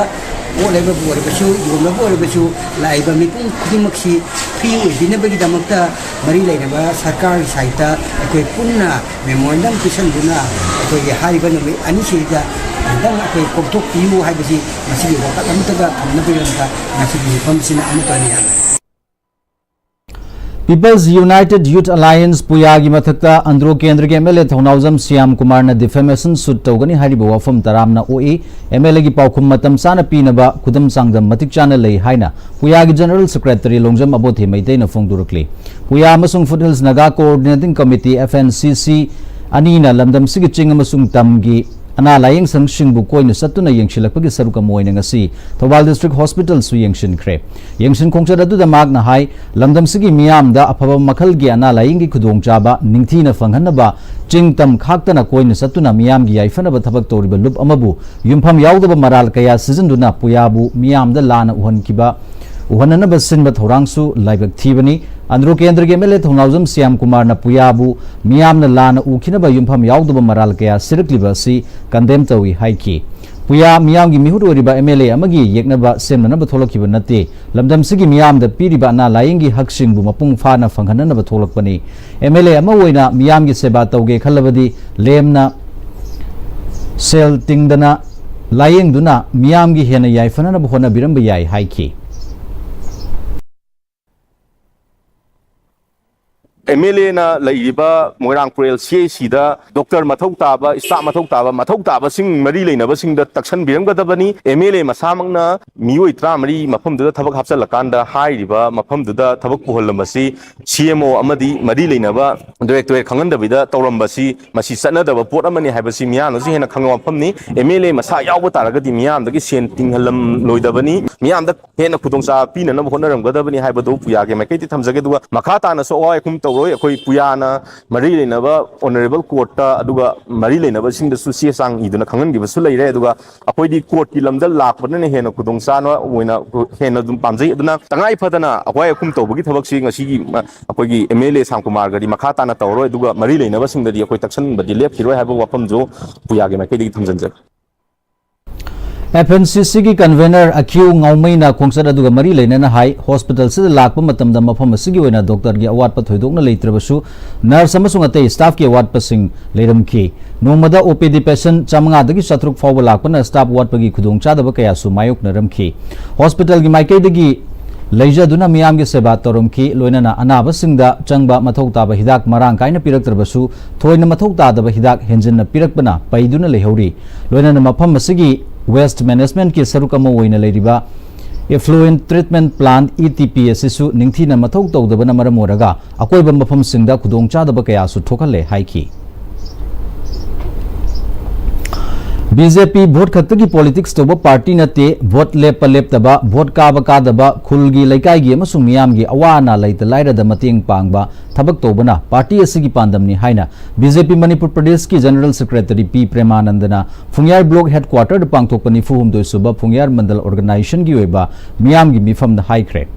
ꯄꯣꯠ ꯂꯩꯕꯕꯨ ꯑꯣꯏꯔꯕꯁꯨ, ꯌꯣꯟꯕꯕꯨ ꯑꯣꯏꯔꯕꯁꯨ, ꯂꯥꯛꯏꯕ ꯃꯤꯄꯨꯝ ꯈꯨꯗꯤꯡꯃꯛꯁꯤ ꯐ꯭ꯔꯤ ꯑꯣꯏꯕꯤꯅꯕꯒꯤꯗꯃꯛꯇ ꯃꯔꯤ ꯂꯩꯅꯕ ꯁꯔꯀꯥꯔꯒꯤ ꯁꯥꯏꯠꯇ ꯑꯩꯈꯣꯏ ꯄꯨꯟꯅ ꯃꯦꯃꯣꯔꯦꯟꯗꯝ ꯄꯤꯁꯟꯗꯨꯅ ꯑꯩꯈꯣꯏꯒꯤ ꯍꯥꯏꯔꯤꯕ ꯅꯨꯃꯤꯠ ꯑꯅꯤꯁꯤꯗ ꯑꯝꯇꯪ ꯑꯩꯈꯣꯏ ꯀꯣꯛꯊꯣꯛꯄꯤꯌꯨ ꯍꯥꯏꯕꯁꯤ ꯃꯁꯤꯒꯤ ꯋꯥꯀꯠ ꯑꯃꯠꯇꯒ ꯊꯝꯅꯕꯒꯤꯗꯃꯛꯇ ꯉꯁꯤꯒꯤ ꯃꯤꯐꯝꯁꯤꯅ ꯑꯃꯠꯇꯅꯤ ꯍꯥꯏꯕ꯫ People's United Youth Alliance ꯄꯨꯌꯥꯒꯤ ꯃꯊꯛꯇ ꯑꯟꯗ꯭ꯔꯣ ꯀꯦꯟꯗ꯭ꯔꯒꯤ M L A ꯊꯧꯅꯥꯎꯖꯝ ꯁ꯭ꯌꯥꯝ ꯀꯨꯃꯥꯔꯅ defamation suit ꯇꯧꯒꯅꯤ ꯍꯥꯏꯔꯤꯕ ꯋꯥꯐꯝ ꯇꯔꯥꯝꯅ ꯑꯣꯛꯏ꯫ M L A ꯒꯤ ꯄꯥꯎꯈꯨꯝ ꯃꯇꯝ ꯆꯥꯅ ꯄꯤꯅꯕ ꯈꯨꯗꯝ ꯆꯥꯡꯗꯝ ꯃꯇꯤꯛ ꯆꯥꯅ ꯂꯩ ꯍꯥꯏꯅ ꯄꯨꯌꯥꯒꯤ General Secretary ꯂꯣꯡꯖꯝ ꯑꯕꯣꯊꯦ ꯃꯩꯇꯩꯅ ꯐꯣꯡꯗꯣꯔꯛꯂꯤ꯫ ꯄꯨꯌꯥ ꯑꯃꯁꯨꯡ Foothills Naga Coordinating Committee, F N C C, ꯑꯅꯤꯅ ꯂꯝꯗꯝꯁꯤꯒꯤ ꯆꯤꯡ ꯑꯃꯁꯨꯡ ꯇꯝꯒꯤ ꯑꯅꯥ ꯂꯥꯌꯦꯡ ꯁꯪꯁꯤꯡꯕꯨ ꯀꯣꯏꯅ ꯆꯠꯇꯨꯅ ꯌꯦꯡꯁꯤꯜꯂꯛꯄꯒꯤ ꯁꯔꯨꯛ ꯑꯃ ꯑꯣꯏꯅ ꯉꯁꯤ ꯊꯧꯕꯥꯜ District Hospital ꯁꯨ ꯌꯦꯡꯁꯤꯟꯈ꯭ꯔꯦ꯫ ꯌꯦꯡꯁꯤꯟ ꯈꯣꯡꯆꯠ ꯑꯗꯨꯗ ꯃꯍꯥꯛꯅ ꯍꯥꯏ, ꯂꯝꯗꯝꯁꯤꯒꯤ ꯃꯤꯌꯥꯝꯗ ꯑꯐꯕ ꯃꯈꯜꯒꯤ ꯑꯅꯥ ꯂꯥꯌꯦꯡꯒꯤ ꯈꯨꯗꯣꯡꯆꯥꯕ ꯅꯤꯡꯊꯤꯅ ꯐꯪꯍꯟꯅꯕ ꯆꯤꯡ ꯇꯝ ꯈꯥꯛꯇꯅ ꯀꯣꯏꯅ ꯆꯠꯇꯨꯅ ꯃꯤꯌꯥꯝꯒꯤ ꯌꯥꯏꯐꯅꯕ ꯊꯕꯛ ꯇꯧꯔꯤꯕ ꯂꯨꯞ ꯑꯃꯕꯨ ꯌꯨꯝꯐꯝ ꯌꯥꯎꯗꯕ ꯃꯔꯥꯜ ꯀꯌꯥ ꯁꯤꯖꯤꯟꯗꯨꯅ ꯄꯨꯌꯥꯕꯨ ꯃꯤꯌꯥꯝꯗ ꯂꯥꯟꯅ ꯎꯍꯟꯈꯤꯕ, ꯎꯍꯟꯅꯅꯕ ꯁꯤꯟꯕ ꯊꯧꯔꯥꯡꯁꯨ ꯂꯥꯏꯕꯛ ꯊꯤꯕꯅꯤ꯫ ꯑꯟꯗ꯭ꯔꯣ ꯀꯦꯟꯗ꯭ꯔꯒꯤ M L A ꯊꯧꯅꯥꯎꯖꯝ ꯁ꯭ꯌꯥꯝ ꯀꯨꯃꯥꯔꯅ ꯄꯨꯌꯥꯕꯨ ꯃꯤꯌꯥꯝꯅ ꯂꯥꯟꯅ ꯎꯈꯤꯅꯕ ꯌꯨꯝꯐꯝ ꯌꯥꯎꯗꯕ ꯃꯔꯥꯜ ꯀꯌꯥ ꯁꯤꯔꯛꯂꯤꯕ ꯑꯁꯤ condemn ꯇꯧꯏ ꯍꯥꯏꯈꯤ꯫ ꯄꯨꯌꯥ ꯃꯤꯌꯥꯝꯒꯤ ꯃꯤꯍꯨꯠ ꯑꯣꯏꯔꯤꯕ M L A ꯑꯃꯒꯤ ꯌꯦꯛꯅꯕ ꯁꯦꯝꯅꯅꯕ ꯊꯣꯛꯂꯛꯈꯤꯕ ꯅꯠꯇꯦ꯫ ꯂꯝꯗꯝꯁꯤꯒꯤ ꯃꯤꯌꯥꯝꯗ ꯄꯤꯔꯤꯕ ꯑꯅꯥ ꯂꯥꯌꯦꯡꯒꯤ ꯍꯛꯁꯤꯡꯕꯨ ꯃꯄꯨꯡ ꯐꯥꯅ ꯐꯪꯍꯟꯅꯅꯕ ꯊꯣꯛꯂꯛꯄꯅꯤ꯫ M L A ꯑꯃ ꯑꯣꯏꯅ ꯃꯤꯌꯥꯝꯒꯤ ꯁꯦꯕꯥ ꯇꯧꯒꯦ ꯈꯜꯂꯕꯗꯤ ꯂꯦꯝꯅ ꯁꯦꯜ ꯇꯤꯡꯗꯅ ꯂꯥꯌꯦꯡꯗꯨꯅ ꯃꯤꯌꯥꯝꯒꯤ ꯍꯦꯟꯅ ꯌꯥꯏꯐꯅꯅꯕ ꯍꯣꯠꯅꯕꯤꯔꯝꯕ ꯌꯥꯏ ꯍꯥꯏꯈꯤ꯫ M L A ꯅ ꯂꯩꯔꯤꯕ ꯃꯣꯏꯔꯥꯡ ꯄꯨꯔꯦꯜ C H C ꯗ doctor ꯃꯊꯧ ꯇꯥꯕ, staff ꯃꯊꯧ ꯇꯥꯕ, ꯃꯊꯧ ꯇꯥꯕꯁꯤꯡ ꯃꯔꯤ ꯂꯩꯅꯕꯁꯤꯡꯗ ꯇꯛꯁꯟꯕꯤꯔꯝꯒꯗꯕꯅꯤ꯫ M L A ꯃꯁꯥꯃꯛꯅ ꯃꯤꯑꯣꯏ ꯇꯔꯥꯃꯔꯤ ꯃꯐꯝꯗꯨꯗ ꯊꯕꯛ ꯍꯥꯞꯆꯜꯂꯀꯥꯟꯗ ꯍꯥꯏꯔꯤꯕ ꯃꯐꯝꯗꯨꯗ ꯊꯕꯛ ꯄꯨꯍꯜꯂꯝꯕꯁꯤ C M O ꯑꯃꯗꯤ ꯃꯔꯤ ꯂꯩꯅꯕ directorate ꯈꯪꯍꯟꯗꯕꯤꯗ ꯇꯧꯔꯝꯕꯁꯤ ꯃꯁꯤ ꯆꯠꯅꯗꯕ ꯄꯣꯠ ꯑꯃꯅꯤ ꯍꯥꯏꯕꯁꯤ ꯃꯤꯌꯥꯝꯅꯁꯨ ꯍꯦꯟꯅ ꯈꯪꯕ ꯃꯐꯝꯅꯤ꯫ M L A ꯃꯁꯥ ꯌꯥꯎꯕ ꯇꯥꯔꯒꯗꯤ ꯃꯤꯌꯥꯝꯗꯒꯤ ꯁꯦꯟ ꯇꯤꯡꯍꯜꯂꯝꯂꯣꯏꯗꯕꯅꯤ꯫ ꯃꯤꯌꯥꯝꯗ ꯍꯦꯟꯅ ꯈꯨꯗꯣꯡꯆꯥꯕ ꯄꯤꯅꯅꯕ ꯍꯣꯠꯅꯔꯝꯒꯗꯕꯅꯤ ꯍꯥꯏꯕꯗꯨ ꯄꯨꯌꯥꯒꯤ ꯃꯥꯏꯀꯩꯗꯤ ꯊꯝꯖꯒꯦ꯫ ꯑꯗꯨꯒ ꯃꯈꯥ ꯇꯥꯅꯁꯨ ꯑꯋꯥꯏ ꯑꯈꯨꯝ ꯇꯧꯔꯣꯏ꯫ ꯑꯩꯈꯣꯏ ꯄꯨꯌꯥꯅ ꯃꯔꯤ ꯂꯩꯅꯕ honourable court ꯇ ꯑꯗꯨꯒ ꯃꯔꯤ ꯂꯩꯅꯕꯁꯤꯡꯗꯁꯨ ꯆꯦ ꯆꯥꯡ ꯏꯗꯨꯅ ꯈꯪꯍꯟꯈꯤꯕꯁꯨ ꯂꯩꯔꯦ꯫ ꯑꯗꯨꯒ ꯑꯩꯈꯣꯏꯗꯤ court ꯀꯤ ꯂꯝꯗ ꯂꯥꯛꯄꯅꯤꯅ ꯍꯦꯟꯅ ꯈꯨꯗꯣꯡꯆꯥꯅ ꯑꯣꯏꯅ ꯍꯦꯟꯅ ꯑꯗꯨꯝ ꯄꯥꯝꯖꯩ꯫ ꯑꯗꯨꯅ ꯇꯉꯥꯏ ꯐꯗꯅ ꯑꯋꯥꯏ ꯑꯈꯨꯝ ꯇꯧꯕꯒꯤ ꯊꯕꯛꯁꯤ ꯉꯁꯤꯒꯤ ꯑꯩꯈꯣꯏꯒꯤ M L A ꯁ꯭ꯌꯥꯝ ꯀꯨꯃꯥꯔꯒꯗꯤ ꯃꯈꯥ ꯇꯥꯅ ꯇꯧꯔꯔꯣꯏ꯫ ꯑꯗꯨꯒ ꯃꯔꯤ ꯂꯩꯅꯕꯁꯤꯡꯗꯗꯤ ꯑꯩꯈꯣꯏ ꯇꯛꯁꯟꯕꯗꯤ ꯂꯦꯞꯈꯤꯔꯣꯏ ꯍꯥꯏꯕ ꯋꯥꯐꯝꯁꯨ ꯄꯨꯌꯥꯒꯤ ꯃꯥꯏꯀꯩꯗꯒꯤ ꯊꯝꯖꯤꯟꯖꯔꯤ꯫ ꯑꯦꯐ ꯑꯦꯟ ꯁꯤ ꯁꯤꯒꯤ ꯀꯟꯚꯦꯅꯔ ꯑꯈ꯭ꯌꯨ ꯉꯥꯎꯃꯩꯅ ꯈꯣꯡꯆꯠ ꯑꯗꯨꯒ ꯃꯔꯤ ꯂꯩꯅꯅ ꯍꯥꯏ, ꯍꯣꯁꯄꯤꯇꯥꯜꯁꯤꯗ ꯂꯥꯛꯄ ꯃꯇꯝꯗ ꯃꯐꯝ ꯑꯁꯤꯒꯤ ꯑꯣꯏꯅ ꯗꯣꯛꯇꯔꯒꯤ ꯑꯋꯥꯠꯄ ꯊꯣꯏꯗꯣꯛꯅ ꯂꯩꯇ꯭ꯔꯕꯁꯨ, ꯅꯔꯁ ꯑꯃꯁꯨꯡ ꯑꯇꯩ ꯁ꯭ꯇꯥꯐꯀꯤ ꯑꯋꯥꯠꯄꯁꯤꯡ ꯂꯩꯔꯝꯈꯤ꯫ ꯅꯣꯡꯃꯗ ꯑꯣ ꯄꯤ ꯗꯤ ꯄꯦꯁꯦꯟ ꯆꯥꯃꯉꯥꯗꯒꯤ ꯆꯥꯇ꯭ꯔꯨꯛ ꯐꯥꯎꯕ ꯂꯥꯛꯄꯅ ꯁ꯭ꯇꯥꯐ ꯋꯥꯠꯄꯒꯤ ꯈꯨꯗꯣꯡꯆꯥꯗꯕ ꯀꯌꯥꯁꯨ ꯃꯥꯌꯣꯛꯅꯔꯝꯈꯤ꯫ ꯍꯣꯁꯄꯤꯇꯥꯜꯒꯤ ꯃꯥꯏꯀꯩꯗꯒꯤ ꯂꯩꯖꯗꯨꯅ ꯃꯤꯌꯥꯝꯒꯤ ꯁꯦꯕꯥ ꯇꯧꯔꯝꯈꯤ꯫ ꯂꯣꯏꯅꯅ ꯑꯅꯥꯕꯁꯤꯡꯗ ꯆꯪꯕ ꯃꯊꯧ ꯇꯥꯕ ꯍꯤꯗꯥꯛ ꯃꯔꯥꯡ ꯀꯥꯏꯅ ꯄꯤꯔꯛꯇ꯭ꯔꯕꯁꯨ, ꯊꯣꯏꯅ ꯃꯊꯧ ꯇꯥꯗꯕ ꯍꯤꯗꯥꯛ ꯍꯦꯟꯖꯤꯟꯅ ꯄꯤꯔꯛꯄꯅ ꯄꯩꯗꯨꯅ ꯂꯩꯍꯧꯔꯤ꯫ ꯂꯣꯏꯅꯅ ꯃꯐꯝ ꯑꯁꯤꯒꯤ ꯋꯦꯁ꯭ꯠ ꯃꯦꯅꯦꯖꯃꯦꯟꯠꯀꯤ ꯁꯔꯨꯛ ꯑꯃ ꯑꯣꯏꯅ ꯂꯩꯔꯤꯕ effluent treatment plant, E T P, ꯑꯁꯤꯁꯨ ꯅꯤꯡꯊꯤꯅ ꯃꯊꯧ ꯇꯧꯗꯕꯅ ꯃꯔꯝ ꯑꯣꯏꯔꯒ ꯑꯀꯣꯏꯕ ꯃꯐꯝꯁꯤꯡꯗ ꯈꯨꯗꯣꯡꯆꯥꯗꯕ ꯀꯌꯥꯁꯨ ꯊꯣꯛꯍꯜꯂꯦ ꯍꯥꯏꯈꯤ꯫ ꯕꯤ ꯖꯦ ꯄꯤ ꯚꯣꯠ ꯈꯛꯇꯒꯤ ꯄꯣꯂꯤꯇꯤꯛꯁ ꯇꯧꯕ ꯄꯥꯔꯇꯤ ꯅꯠꯇꯦ꯫ ꯚꯣꯠ ꯂꯦꯞꯄ ꯂꯦꯞꯇꯕ, ꯚꯣꯠ ꯀꯥꯕ ꯀꯥꯗꯕ, ꯈꯨꯜꯒꯤ, ꯂꯩꯀꯥꯏꯒꯤ ꯑꯃꯁꯨꯡ ꯃꯤꯌꯥꯝꯒꯤ ꯑꯋꯥ ꯑꯅꯥ, ꯂꯩꯇ ꯂꯥꯏꯔꯗ ꯃꯇꯦꯡ ꯄꯥꯡꯕ ꯊꯕꯛ ꯇꯧꯕꯅ ꯄꯥꯔꯇꯤ ꯑꯁꯤꯒꯤ ꯄꯥꯟꯗꯝꯅꯤ ꯍꯥꯏꯅ ꯕꯤ ꯖꯦ ꯄꯤ ꯃꯅꯤꯄꯨꯔ ꯄ꯭ꯔꯗꯦꯁꯀꯤ ꯖꯦꯅꯔꯦꯜ ꯁꯦꯀ꯭ꯔꯦꯇꯔꯤ ꯄꯤ ꯄ꯭ꯔꯦꯃꯥꯅꯟꯗꯅ ꯐꯨꯡꯌꯥꯔ ꯕ꯭ꯂꯣꯛ ꯍꯦꯗꯀ꯭ꯋꯥꯇꯔꯗ ꯄꯥꯡꯊꯣꯛꯄ ꯅꯤꯐꯨ ꯍꯨꯝꯗꯣꯏ ꯁꯨꯕ ꯐꯨꯡꯌꯥꯔ ꯃꯟꯗꯜ ꯑꯣꯔꯒꯅꯥꯏꯖꯦꯁꯟꯒꯤ ꯑꯣꯏꯕ ꯃꯤꯌꯥꯝꯒꯤ ꯃꯤꯐꯝꯗ ꯍꯥꯏꯈ꯭ꯔꯦ꯫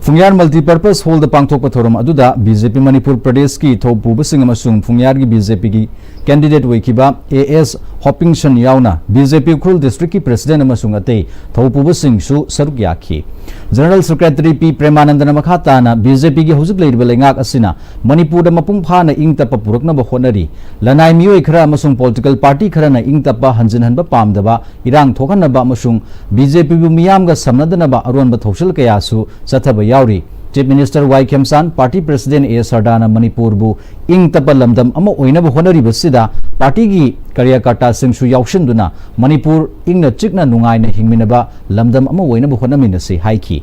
ꯐꯨꯡꯌꯥꯔ ꯃꯜꯇꯤꯄꯔꯄꯁ ꯍꯣꯜꯗ ꯄꯥꯡꯊꯣꯛꯄ ꯊꯧꯔꯝ ꯑꯗꯨꯗ ꯕꯤ ꯖꯦ ꯄꯤ ꯃꯅꯤꯄꯨꯔ ꯄ꯭ꯔꯗꯦꯁꯀꯤ ꯊꯧꯄꯨꯕꯁꯤꯡ ꯑꯃꯁꯨꯡ ꯐꯨꯡꯌꯥꯔꯒꯤ ꯕꯤ ꯖꯦ ꯄꯤꯒꯤ ꯀꯦꯟꯗꯤꯗꯦꯠ ꯑꯣꯏꯈꯤꯕ ꯑꯦ ꯑꯦꯁ ꯍꯣꯄꯤꯡꯁꯟ ꯌꯥꯎꯅ ꯕꯤ ꯖꯦ ꯄꯤ ꯎꯈ꯭ꯔꯨꯜ ꯗꯤꯁꯇ꯭ꯔꯤꯛꯀꯤ ꯄ꯭ꯔꯦꯁꯤꯗꯦꯟꯠ ꯑꯃꯁꯨꯡ ꯑꯇꯩ ꯊꯧꯄꯨꯕꯁꯤꯡꯁꯨ ꯁꯔꯨꯛ ꯌꯥꯈꯤ꯫ ꯖꯦꯅꯔꯦꯜ ꯁꯦꯀ꯭ꯔꯦꯇꯔꯤ ꯄꯤ ꯄ꯭ꯔꯦꯃꯥꯅꯟꯗꯅ ꯃꯈꯥ ꯇꯥꯅ ꯕꯤ ꯖꯦ ꯄꯤꯒꯤ ꯍꯧꯖꯤꯛ ꯂꯩꯔꯤꯕ ꯂꯩꯉꯥꯛ ꯑꯁꯤꯅ ꯃꯅꯤꯄꯨꯔꯗ ꯃꯄꯨꯡ ꯐꯥꯅ ꯏꯪ ꯇꯞꯄ ꯄꯨꯔꯛꯅꯕ ꯍꯣꯠꯅꯔꯤ꯫ ꯂꯅꯥꯏ ꯃꯤꯑꯣꯏ ꯈꯔ ꯑꯃꯁꯨꯡ ꯄꯣꯂꯤꯇꯤꯀꯦꯜ ꯄꯥꯔꯇꯤ ꯈꯔꯅ ꯏꯪ ꯇꯞꯄ ꯍꯟꯖꯤꯟꯍꯟꯕ ꯄꯥꯝꯗꯕ, ꯏꯔꯥꯡ ꯊꯣꯛꯍꯟꯅꯕ ꯑꯃꯁꯨꯡ ꯕꯤ ꯖꯦ ꯄꯤꯕꯨ ꯃꯤꯌꯥꯝꯒ ꯁꯝꯅꯗꯅꯕ ꯑꯔꯣꯟꯕ ꯊꯧꯁꯤꯜ ꯀꯌꯥꯁꯨ ꯆꯠꯊꯕ ꯌꯥꯎꯔꯤ꯫ ꯆꯤꯐ ꯃꯤꯅꯤꯁꯇꯔ ꯋꯥꯏ ꯈꯦꯝꯆꯥꯟ, ꯄꯥꯔꯇꯤ ꯄ꯭ꯔꯦꯁꯤꯗꯦꯟꯠ ꯑꯦ ꯁꯔꯗꯥꯅ ꯃꯅꯤꯄꯨꯔꯕꯨ ꯏꯪ ꯇꯞꯄ ꯂꯝꯗꯝ ꯑꯃ ꯑꯣꯏꯅꯕ ꯍꯣꯠꯅꯔꯤꯕꯁꯤꯗ ꯄꯥꯔꯇꯤꯒꯤ ꯀꯥꯔꯌꯀꯔꯇꯥꯁꯤꯡꯁꯨ ꯌꯥꯎꯁꯤꯟꯗꯨꯅ ꯃꯅꯤꯄꯨꯔ ꯏꯪꯅ ꯆꯤꯛꯅ ꯅꯨꯡꯉꯥꯏꯅ ꯍꯤꯡꯃꯤꯟꯅꯕ ꯂꯝꯗꯝ ꯑꯃ ꯑꯣꯏꯅꯕ ꯍꯣꯠꯅꯃꯤꯟꯅꯁꯤ ꯍꯥꯏꯈꯤ꯫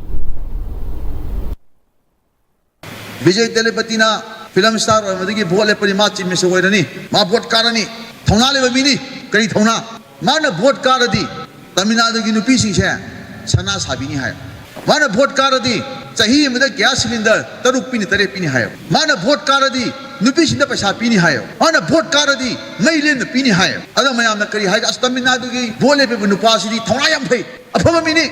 ꯕꯤꯖꯦ ꯇꯦꯂꯄꯇꯤꯅ ꯐꯤꯂꯝ ꯁ꯭ꯇꯥꯔ ꯑꯣꯏꯔꯝꯕꯗꯒꯤ ꯚꯣꯠ ꯂꯦꯞꯄꯅꯤ, ꯃꯥ ꯆꯤꯐ ꯃꯤꯅꯤꯁꯇꯔ ꯑꯣꯏꯔꯅꯤ, ꯃꯥ ꯚꯣꯠ ꯀꯥꯔꯅꯤ꯫ ꯊꯧꯅꯥ ꯂꯩꯕ ꯃꯤꯅꯤ꯫ ꯀꯔꯤ ꯊꯧꯅꯥ? ꯃꯥꯅ ꯚꯣꯠ ꯀꯥꯔꯗꯤ ꯇꯥꯃꯤꯜ ꯅꯥꯗꯨꯒꯤ ꯅꯨꯄꯤꯁꯤꯡꯁꯦ ꯁꯅꯥ ꯁꯥꯕꯤꯅꯤ ꯍꯥꯏ꯫ ꯃꯥꯅ ꯚꯣꯠ ꯀꯥꯔꯗꯤ ꯆꯍꯤ ꯑꯃꯗ ꯒ꯭ꯌꯥꯁ ꯁꯤꯂꯤꯟꯗꯔ ꯇꯔꯨꯛ ꯄꯤꯅꯤ, ꯇꯔꯦꯠ ꯄꯤꯅꯤ ꯍꯥꯏ꯫ ꯃꯥꯅ ꯚꯣꯠ ꯀꯥꯔꯗꯤ ꯅꯨꯄꯤꯁꯤꯡꯗ ꯄꯩꯁꯥ ꯄꯤꯅꯤ ꯍꯥꯏ꯫ ꯃꯥꯅ ꯚꯣꯠ ꯀꯥꯔꯗꯤ ꯃꯩ ꯂꯦꯝꯅ ꯄꯤꯅꯤ ꯍꯥꯏ꯫ ꯑꯗꯣ ꯃꯌꯥꯝꯅ ꯀꯔꯤ ꯍꯥꯏꯒꯦ? "ꯑꯁ, ꯇꯥꯃꯤꯜ ꯅꯥꯗꯨꯒꯤ ꯚꯣꯠ ꯂꯦꯞꯄꯤꯕ ꯅꯨꯄꯥꯁꯤꯗꯤ ꯊꯧꯅꯥ ꯌꯥꯝ ꯐꯩ, ꯑꯐꯕ ꯃꯤꯅꯤ"꯫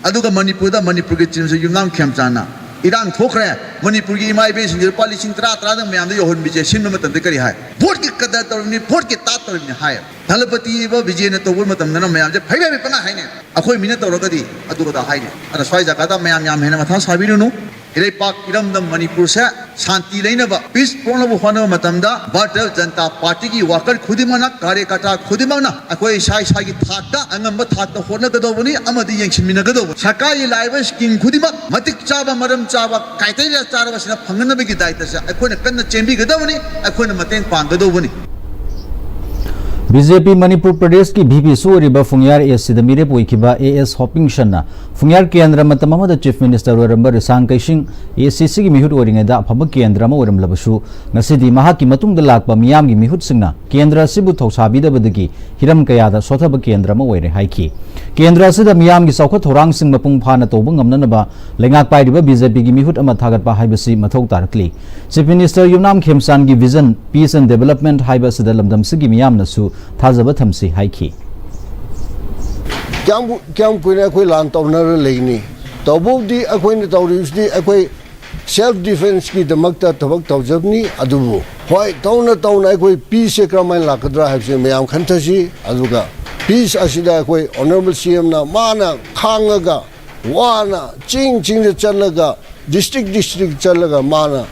ꯑꯗꯨꯒ ꯃꯅꯤꯄꯨꯔꯗ ꯃꯅꯤꯄꯨꯔꯒꯤ ꯆꯤꯐ ꯃꯤꯅꯤꯁꯇꯔ ꯌꯨꯝꯅꯥꯝ ꯈꯦꯝꯆꯥꯟꯅ ꯏꯔꯥꯡ ꯊꯣꯛꯈ꯭ꯔꯦ, ꯃꯅꯤꯄꯨꯔꯒꯤ ꯏꯃꯥ ꯏꯕꯦꯟꯁꯤꯡꯁꯦ ꯂꯨꯄꯥ ꯂꯤꯁꯤꯡ ꯇꯔꯥ, ꯇꯔꯥꯗꯪ ꯃꯌꯥꯝꯗ ꯌꯧꯍꯟꯕꯤꯁꯦ ꯁꯤꯟꯕ ꯃꯇꯝꯗ ꯀꯔꯤ ꯍꯥꯏ? ꯚꯣꯠꯀꯤ ꯀꯗꯔ ꯇꯧꯔꯤꯕꯅꯤ, ꯚꯣꯠꯀꯤ ꯇꯥꯠ ꯇꯧꯔꯤꯕꯅꯤ ꯍꯥꯏ꯫ ꯊꯂꯄꯇꯤ ꯏꯕ ꯕꯤꯖꯦꯅ ꯇꯧꯕ ꯃꯇꯝꯗꯅ ꯃꯌꯥꯝꯁꯦ ꯐꯩ ꯐꯩ ꯄꯪꯍꯥꯏ ꯍꯥꯏꯅꯤ꯫ ꯑꯩꯈꯣꯏ ꯃꯤꯅ ꯇꯧꯔꯒꯗꯤ ꯑꯗꯨ ꯑꯗꯥ ꯍꯥꯏꯅꯤ꯫ ꯑꯗ ꯁ꯭ꯋꯥꯏ ꯖꯒꯥꯗ ꯃꯌꯥꯝ ꯌꯥꯝ ꯍꯦꯟꯅ ꯃꯊꯥ ꯁꯥꯕꯤꯔꯨꯅꯨ꯫ ꯏꯔꯩꯄꯥꯛ ꯏꯔꯝꯗꯝ ꯃꯅꯤꯄꯨꯔꯁꯦ ꯁꯥꯟꯇꯤ ꯂꯩꯅꯕ, ꯄꯤꯁ ꯄꯨꯔꯛꯅꯕ ꯍꯣꯠꯅꯕ ꯃꯇꯝꯗ ꯚꯥꯔꯇꯤꯌ ꯖꯅꯇꯥ ꯄꯥꯔꯇꯤꯒꯤ ꯋꯥꯀꯔ ꯈꯨꯗꯤꯡꯃꯛꯅ, ꯀꯥꯔꯌꯀꯔꯇꯥ ꯈꯨꯗꯤꯡꯃꯛꯅ ꯑꯩꯈꯣꯏ ꯏꯁꯥ ꯏꯁꯥꯒꯤ ꯊꯥꯛꯇ ꯑꯉꯝꯕ ꯊꯥꯛꯇ ꯍꯣꯠꯅꯒꯗꯧꯕꯅꯤ ꯑꯃꯗꯤ ꯌꯦꯡꯁꯤꯟꯃꯤꯟꯅꯒꯗꯧꯕꯅꯤ꯫ ꯁꯔꯀꯥꯔꯒꯤ ꯂꯥꯛꯏꯕ ꯁ꯭ꯀꯤꯝ ꯈꯨꯗꯤꯡꯃꯛ ꯃꯇꯤꯛ ꯆꯥꯕ, ꯃꯔꯝ ꯆꯥꯕ, ꯀ꯭ꯔꯥꯏꯇꯦꯔꯤꯌꯥ ꯆꯥꯔꯕꯁꯤꯅ ꯐꯪꯅꯅꯕꯒꯤ ꯗꯥꯏꯇꯁꯦ ꯑꯩꯈꯣꯏꯅ ꯀꯟꯅ ꯆꯦꯟꯕꯤꯒꯗꯕꯅꯤ, ꯑꯩꯈꯣꯏꯅ ꯃꯇꯦꯡ ꯄꯥꯡꯒꯗꯧꯕꯅꯤ꯫ ꯕꯤ ꯖꯦ ꯄꯤ ꯃꯅꯤꯄꯨꯔ ꯄ꯭ꯔꯗꯦꯁꯀꯤ ꯚꯤ ꯄꯤꯁꯨ ꯑꯣꯏꯔꯤꯕ ꯐꯨꯡꯌꯥꯔ ꯑꯦ ꯁꯤꯗ ꯃꯤꯔꯦꯞ ꯑꯣꯏꯈꯤꯕ ꯑꯦ ꯑꯦꯁ ꯍꯣꯄꯤꯡꯁꯟꯅ ꯐꯨꯡꯌꯥꯔ ꯀꯦꯟꯗ꯭ꯔ ꯃꯇꯝ ꯑꯃꯗ ꯆꯤꯐ ꯃꯤꯅꯤꯁꯇꯔ ꯑꯣꯏꯔꯝꯕ ꯔꯤꯁꯥꯡ ꯀꯩꯁꯤꯡ ꯑꯦ ꯁꯤ ꯁꯤꯒꯤ ꯃꯤꯍꯨꯠ ꯑꯣꯏꯔꯤꯉꯩꯗ ꯑꯐꯕ ꯀꯦꯟꯗ꯭ꯔ ꯑꯃ ꯑꯣꯏꯔꯝꯂꯕꯁꯨ ꯉꯁꯤꯗꯤ ꯃꯍꯥꯛꯀꯤ ꯃꯇꯨꯡꯗ ꯂꯥꯛꯄ ꯃꯤꯌꯥꯝꯒꯤ ꯃꯤꯍꯨꯠꯁꯤꯡꯅ ꯀꯦꯟꯗ꯭ꯔ ꯑꯁꯤꯕꯨ ꯊꯧꯁꯥꯕꯤꯗꯕꯗꯒꯤ ꯍꯤꯔꯝ ꯀꯌꯥꯗ ꯁꯣꯊꯕ ꯀꯦꯟꯗ꯭ꯔ ꯑꯃ ꯑꯣꯏꯔꯦ ꯍꯥꯏꯈꯤ꯫ ꯀꯦꯟꯗ꯭ꯔ ꯑꯁꯤꯗ ꯃꯤꯌꯥꯝꯒꯤ ꯆꯥꯎꯈꯠ ꯊꯧꯔꯥꯡꯁꯤꯡ ꯃꯄꯨꯡ ꯐꯥꯅ ꯇꯧꯕ ꯉꯝꯅꯅꯕ ꯂꯩꯉꯥꯛ ꯄꯥꯏꯔꯤꯕ ꯕꯤ ꯖꯦ ꯄꯤꯒꯤ ꯃꯤꯍꯨꯠ ꯑꯃ ꯊꯥꯒꯠꯄ ꯍꯥꯏꯕꯁꯤ ꯃꯊꯧ ꯇꯥꯔꯛꯂꯤ꯫ ꯆꯤꯐ ꯃꯤꯅꯤꯁꯇꯔ ꯌꯨꯝꯅꯥꯝ ꯈꯦꯝꯆꯥꯟꯒꯤ ꯚꯤꯖꯟ, ꯄꯤꯁ ꯑꯦꯟ ꯗꯦꯕꯂꯞꯃꯦꯟꯠ ꯍꯥꯏꯕ ꯑꯁꯤꯗ ꯂꯝꯗꯝꯁꯤꯒꯤ ꯃꯤꯌꯥꯝꯅꯁꯨ ꯊꯥꯖꯕ ꯊꯝꯁꯤ ꯍꯥꯏꯈꯤ꯫ ꯀꯌꯥꯝ ꯀꯨ-, ꯀꯌꯥꯝ ꯀꯨꯏꯅ ꯑꯩꯈꯣꯏ ꯂꯥꯟ ꯇꯧꯅꯔ ꯂꯩꯒꯅꯤ? ꯇꯧꯕꯕꯨꯗꯤ ꯑꯩꯈꯣꯏꯅ ꯇꯧꯔꯤꯕꯁꯤꯗꯤ ꯑꯩꯈꯣꯏ ꯁꯦꯜꯐ ꯗꯤꯐꯦꯟꯁꯀꯤꯗꯃꯛꯇ ꯊꯕꯛ ꯇꯧꯖꯕꯅꯤ꯫ ꯑꯗꯨꯕꯨ ꯍꯣꯏ, ꯇꯧꯅ ꯇꯧꯅ ꯑꯩꯈꯣꯏ ꯄꯤꯁꯁꯦ ꯀꯔꯝꯍꯥꯏꯅ ꯂꯥꯛꯀꯗ꯭ꯔꯥ ꯍꯥꯏꯕꯁꯦ ꯃꯌꯥꯝ ꯈꯟꯊꯁꯤ꯫ ꯑꯗꯨꯒ ꯄꯤꯁ ꯑꯁꯤꯗ ꯑꯩꯈꯣꯏ ꯑꯣꯅꯔꯦꯕꯜ ꯁꯤ ꯑꯦꯝꯅ ꯃꯥꯅ ꯈꯥꯡꯉꯒ ꯋꯥꯅ ꯆꯤꯡ ꯆꯤꯡꯗ ꯆꯠꯂꯒ, ꯗꯤꯁꯇ꯭ꯔꯤꯛ ꯗꯤꯁꯇ꯭ꯔꯤꯛ ꯆꯠꯂꯒ ꯃꯥꯅ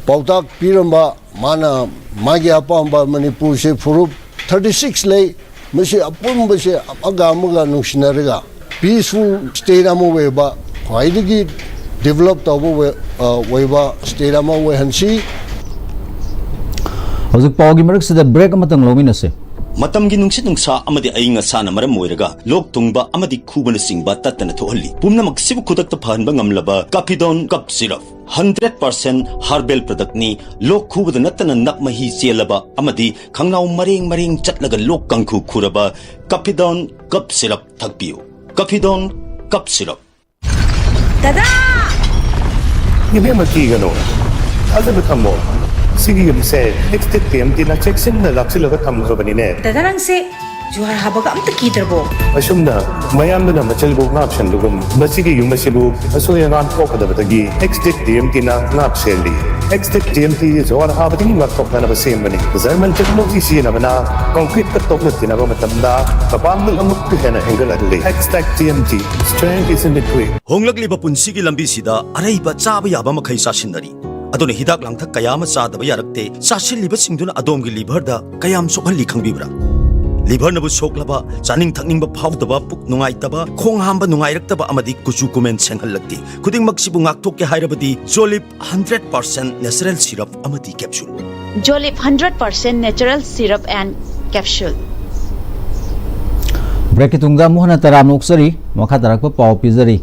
ꯄꯥꯎꯇꯥꯛ ꯄꯤꯔꯝꯕ, ꯃꯥꯅ ꯃꯥꯒꯤ ꯑꯄꯥꯝꯕ ꯃꯅꯤꯄꯨꯔꯁꯦ ꯐꯨꯔꯨꯞ ꯊꯥꯔꯇꯤ ꯁꯤꯛꯁ ꯂꯩ, ꯃꯁꯤ ꯑꯄꯨꯟꯕꯁꯦ ꯑꯃꯒ ꯑꯃꯒ ꯅꯨꯡꯁꯤꯅꯔꯒ ꯄꯤꯁꯐꯨꯜ ꯁ꯭ꯇꯦꯠ ꯑꯃ ꯑꯣꯏꯕ, ꯈ꯭ꯋꯥꯏꯗꯒꯤ ꯗꯤꯕꯂꯞ ꯇꯧꯕ ꯑꯣꯏ-, ꯑ, ꯑꯣꯏꯕ ꯁ꯭ꯇꯦꯠ ꯑꯃ ꯑꯣꯏꯍꯟꯁꯤ꯫ ꯍꯧꯖꯤꯛ ꯄꯥꯎꯒꯤ ꯃꯔꯛꯁꯤꯗ ꯕ꯭ꯔꯦꯛ ꯑꯃꯇꯪ ꯂꯧꯃꯤꯟꯅꯁꯤ꯫ ꯃꯇꯝꯒꯤ ꯅꯨꯡꯁꯤꯠ ꯅꯨꯡꯁꯥ ꯑꯃꯗꯤ ꯑꯏꯪ ꯑꯁꯥꯅ ꯃꯔꯝ ꯑꯣꯏꯔꯒ ꯂꯣꯛ ꯊꯨꯡꯕ ꯑꯃꯗꯤ ꯈꯨꯕꯅꯆꯤꯡꯕ ꯇꯠꯇꯅ ꯊꯣꯛꯍꯜꯂꯤ꯫ ꯄꯨꯝꯅꯃꯛꯁꯤꯕꯨ ꯈꯨꯗꯛꯇ ꯐꯍꯟꯕ ꯉꯝꯂꯕ ꯀꯥꯐꯤꯗꯣꯟ cough syrup. Hundred percent herbal ꯄ꯭ꯔꯗꯛꯅꯤ꯫ ꯂꯣꯛ ꯈꯨꯕꯗ ꯅꯠꯇꯅ ꯅꯞ ꯃꯍꯤ ꯆꯦꯜꯂꯕ ꯑꯃꯗꯤ ꯈꯪꯅꯥꯎ ꯃꯔꯦꯡ ꯃꯔꯦꯡ ꯆꯠꯂꯒ ꯂꯣꯛ ꯀꯥꯡꯈꯨ ꯈꯨꯔꯕ ꯀꯥꯐꯤꯗꯣꯟ ꯀꯞ ꯁꯤꯔꯞ ꯊꯛꯄꯤꯌꯨ꯫ ꯀꯥꯐꯤꯗꯣꯟ cough syrup. ꯗꯗꯥ! ꯏꯕꯦꯝꯃ, ꯀꯤꯒꯅꯨ꯫ ꯊꯥꯖꯕ ꯊꯝꯃꯣ꯫ ꯁꯤꯒꯤ ꯌꯨꯝꯁꯦ ꯅꯦꯛꯁ ꯗꯦꯠ ꯄ꯭ꯔꯦꯝꯖꯤꯅ ꯆꯦꯛꯁꯤꯟꯅ ꯂꯥꯛꯁꯤꯜꯂꯒ ꯊꯝꯈ꯭ꯔꯕꯅꯤꯅꯦ꯫ ꯗꯗꯥ, ꯅꯪꯁꯦ ꯖꯨꯍꯥꯔ ꯍꯥꯕꯒ ꯑꯝꯇ ꯀꯤꯗ꯭ꯔꯕꯣ? ꯑꯁꯨꯝꯅ ꯃꯌꯥꯝꯗꯨꯅ ꯃꯆꯜꯕꯨ ꯉꯥꯛ ꯁꯦꯟꯕꯒꯨꯝ, ꯃꯁꯤꯒꯤ ꯌꯨꯝ ꯑꯁꯤꯕꯨ ꯑꯁꯣꯏ ꯑꯉꯥꯝ ꯊꯣꯛꯀꯗꯕꯗꯒꯤ ꯑꯦꯛꯁꯇꯦꯛ ꯇꯤ ꯑꯦꯝ ꯇꯤꯅ ꯉꯥꯛ ꯁꯦꯜꯂꯤ꯫ ꯑꯦꯛꯁꯇꯦꯛ ꯇꯤ ꯑꯦꯝ ꯇꯤ ꯖꯨꯍꯥꯔ ꯍꯥꯕꯗꯒꯤ ꯉꯥꯛꯊꯣꯛꯅꯅꯕ ꯁꯦꯝꯕꯅꯤ꯫ ꯖꯔꯃꯟ ꯇꯦꯛꯅꯣꯂꯣꯖꯤ ꯁꯤꯖꯤꯟꯅꯕꯅ ꯀꯪꯀ꯭ꯔꯤꯠꯀ ꯇꯣꯛꯅ ꯇꯤꯟꯅꯕ ꯃꯇꯝꯗ ꯃꯄꯥꯡꯒꯜ ꯑꯃꯨꯛꯀ ꯍꯦꯟꯅ ꯍꯦꯟꯒꯠꯍꯜꯂꯤ꯫ Extech T M T, strength is in the grit. ꯍꯣꯡꯂꯛꯂꯤꯕ ꯄꯨꯟꯁꯤꯒꯤ ꯂꯝꯕꯤꯁꯤꯗ ꯑꯔꯩꯕ ꯆꯥꯕ ꯌꯥꯕ ꯃꯈꯩ ꯆꯥꯁꯤꯟꯅꯔꯤ꯫ ꯑꯗꯨꯅ ꯍꯤꯗꯥꯛ ꯂꯥꯡꯊꯛ ꯀꯌꯥ ꯑꯃ ꯆꯥꯗꯕ ꯌꯥꯔꯛꯇꯦ꯫ ꯆꯥꯁꯤꯜꯂꯤꯕꯁꯤꯡꯗꯨꯅ ꯑꯗꯣꯝꯒꯤ ꯂꯤꯚꯔꯗ ꯀꯌꯥꯝ ꯁꯣꯛꯍꯜꯂꯤ ꯈꯪꯕꯤꯕ꯭ꯔꯥ? ꯂꯤꯚꯔꯅꯕꯨ ꯁꯣꯛꯂꯕ, ꯆꯥꯅꯤꯡ ꯊꯛꯅꯤꯡꯕ ꯐꯥꯎꯗꯕ, ꯄꯨꯛ ꯅꯨꯡꯉꯥꯏꯇꯕ, ꯈꯣꯡ ꯍꯥꯝꯕ ꯅꯨꯡꯉꯥꯏꯔꯛꯇꯕ ꯑꯃꯗꯤ ꯀꯨꯆꯨ ꯀꯨꯃꯦꯟ ꯁꯦꯡꯍꯜꯂꯛꯇꯦ꯫ ꯈꯨꯗꯤꯡꯃꯛꯁꯤꯕꯨ ꯉꯥꯛꯊꯣꯛꯀꯦ ꯍꯥꯏꯔꯕꯗꯤ ꯖꯣꯂꯤꯞ ꯍꯟꯗ꯭ꯔꯦꯠ ꯄꯥꯔꯁꯦꯟ ꯅꯦꯆꯔꯦꯜ ꯁꯤꯔꯞ ꯑꯃꯗꯤ capsule. Jolip hundred percent natural syrup and capsule. ꯕ꯭ꯔꯦꯛꯀꯤ ꯇꯨꯡꯗ ꯑꯃꯨꯛ ꯍꯟꯅ ꯇꯔꯥꯝꯅ ꯑꯣꯛꯆꯔꯤ꯫ ꯃꯈꯥ ꯇꯥꯔꯛꯄ ꯄꯥꯎ ꯄꯤꯖꯔꯤ꯫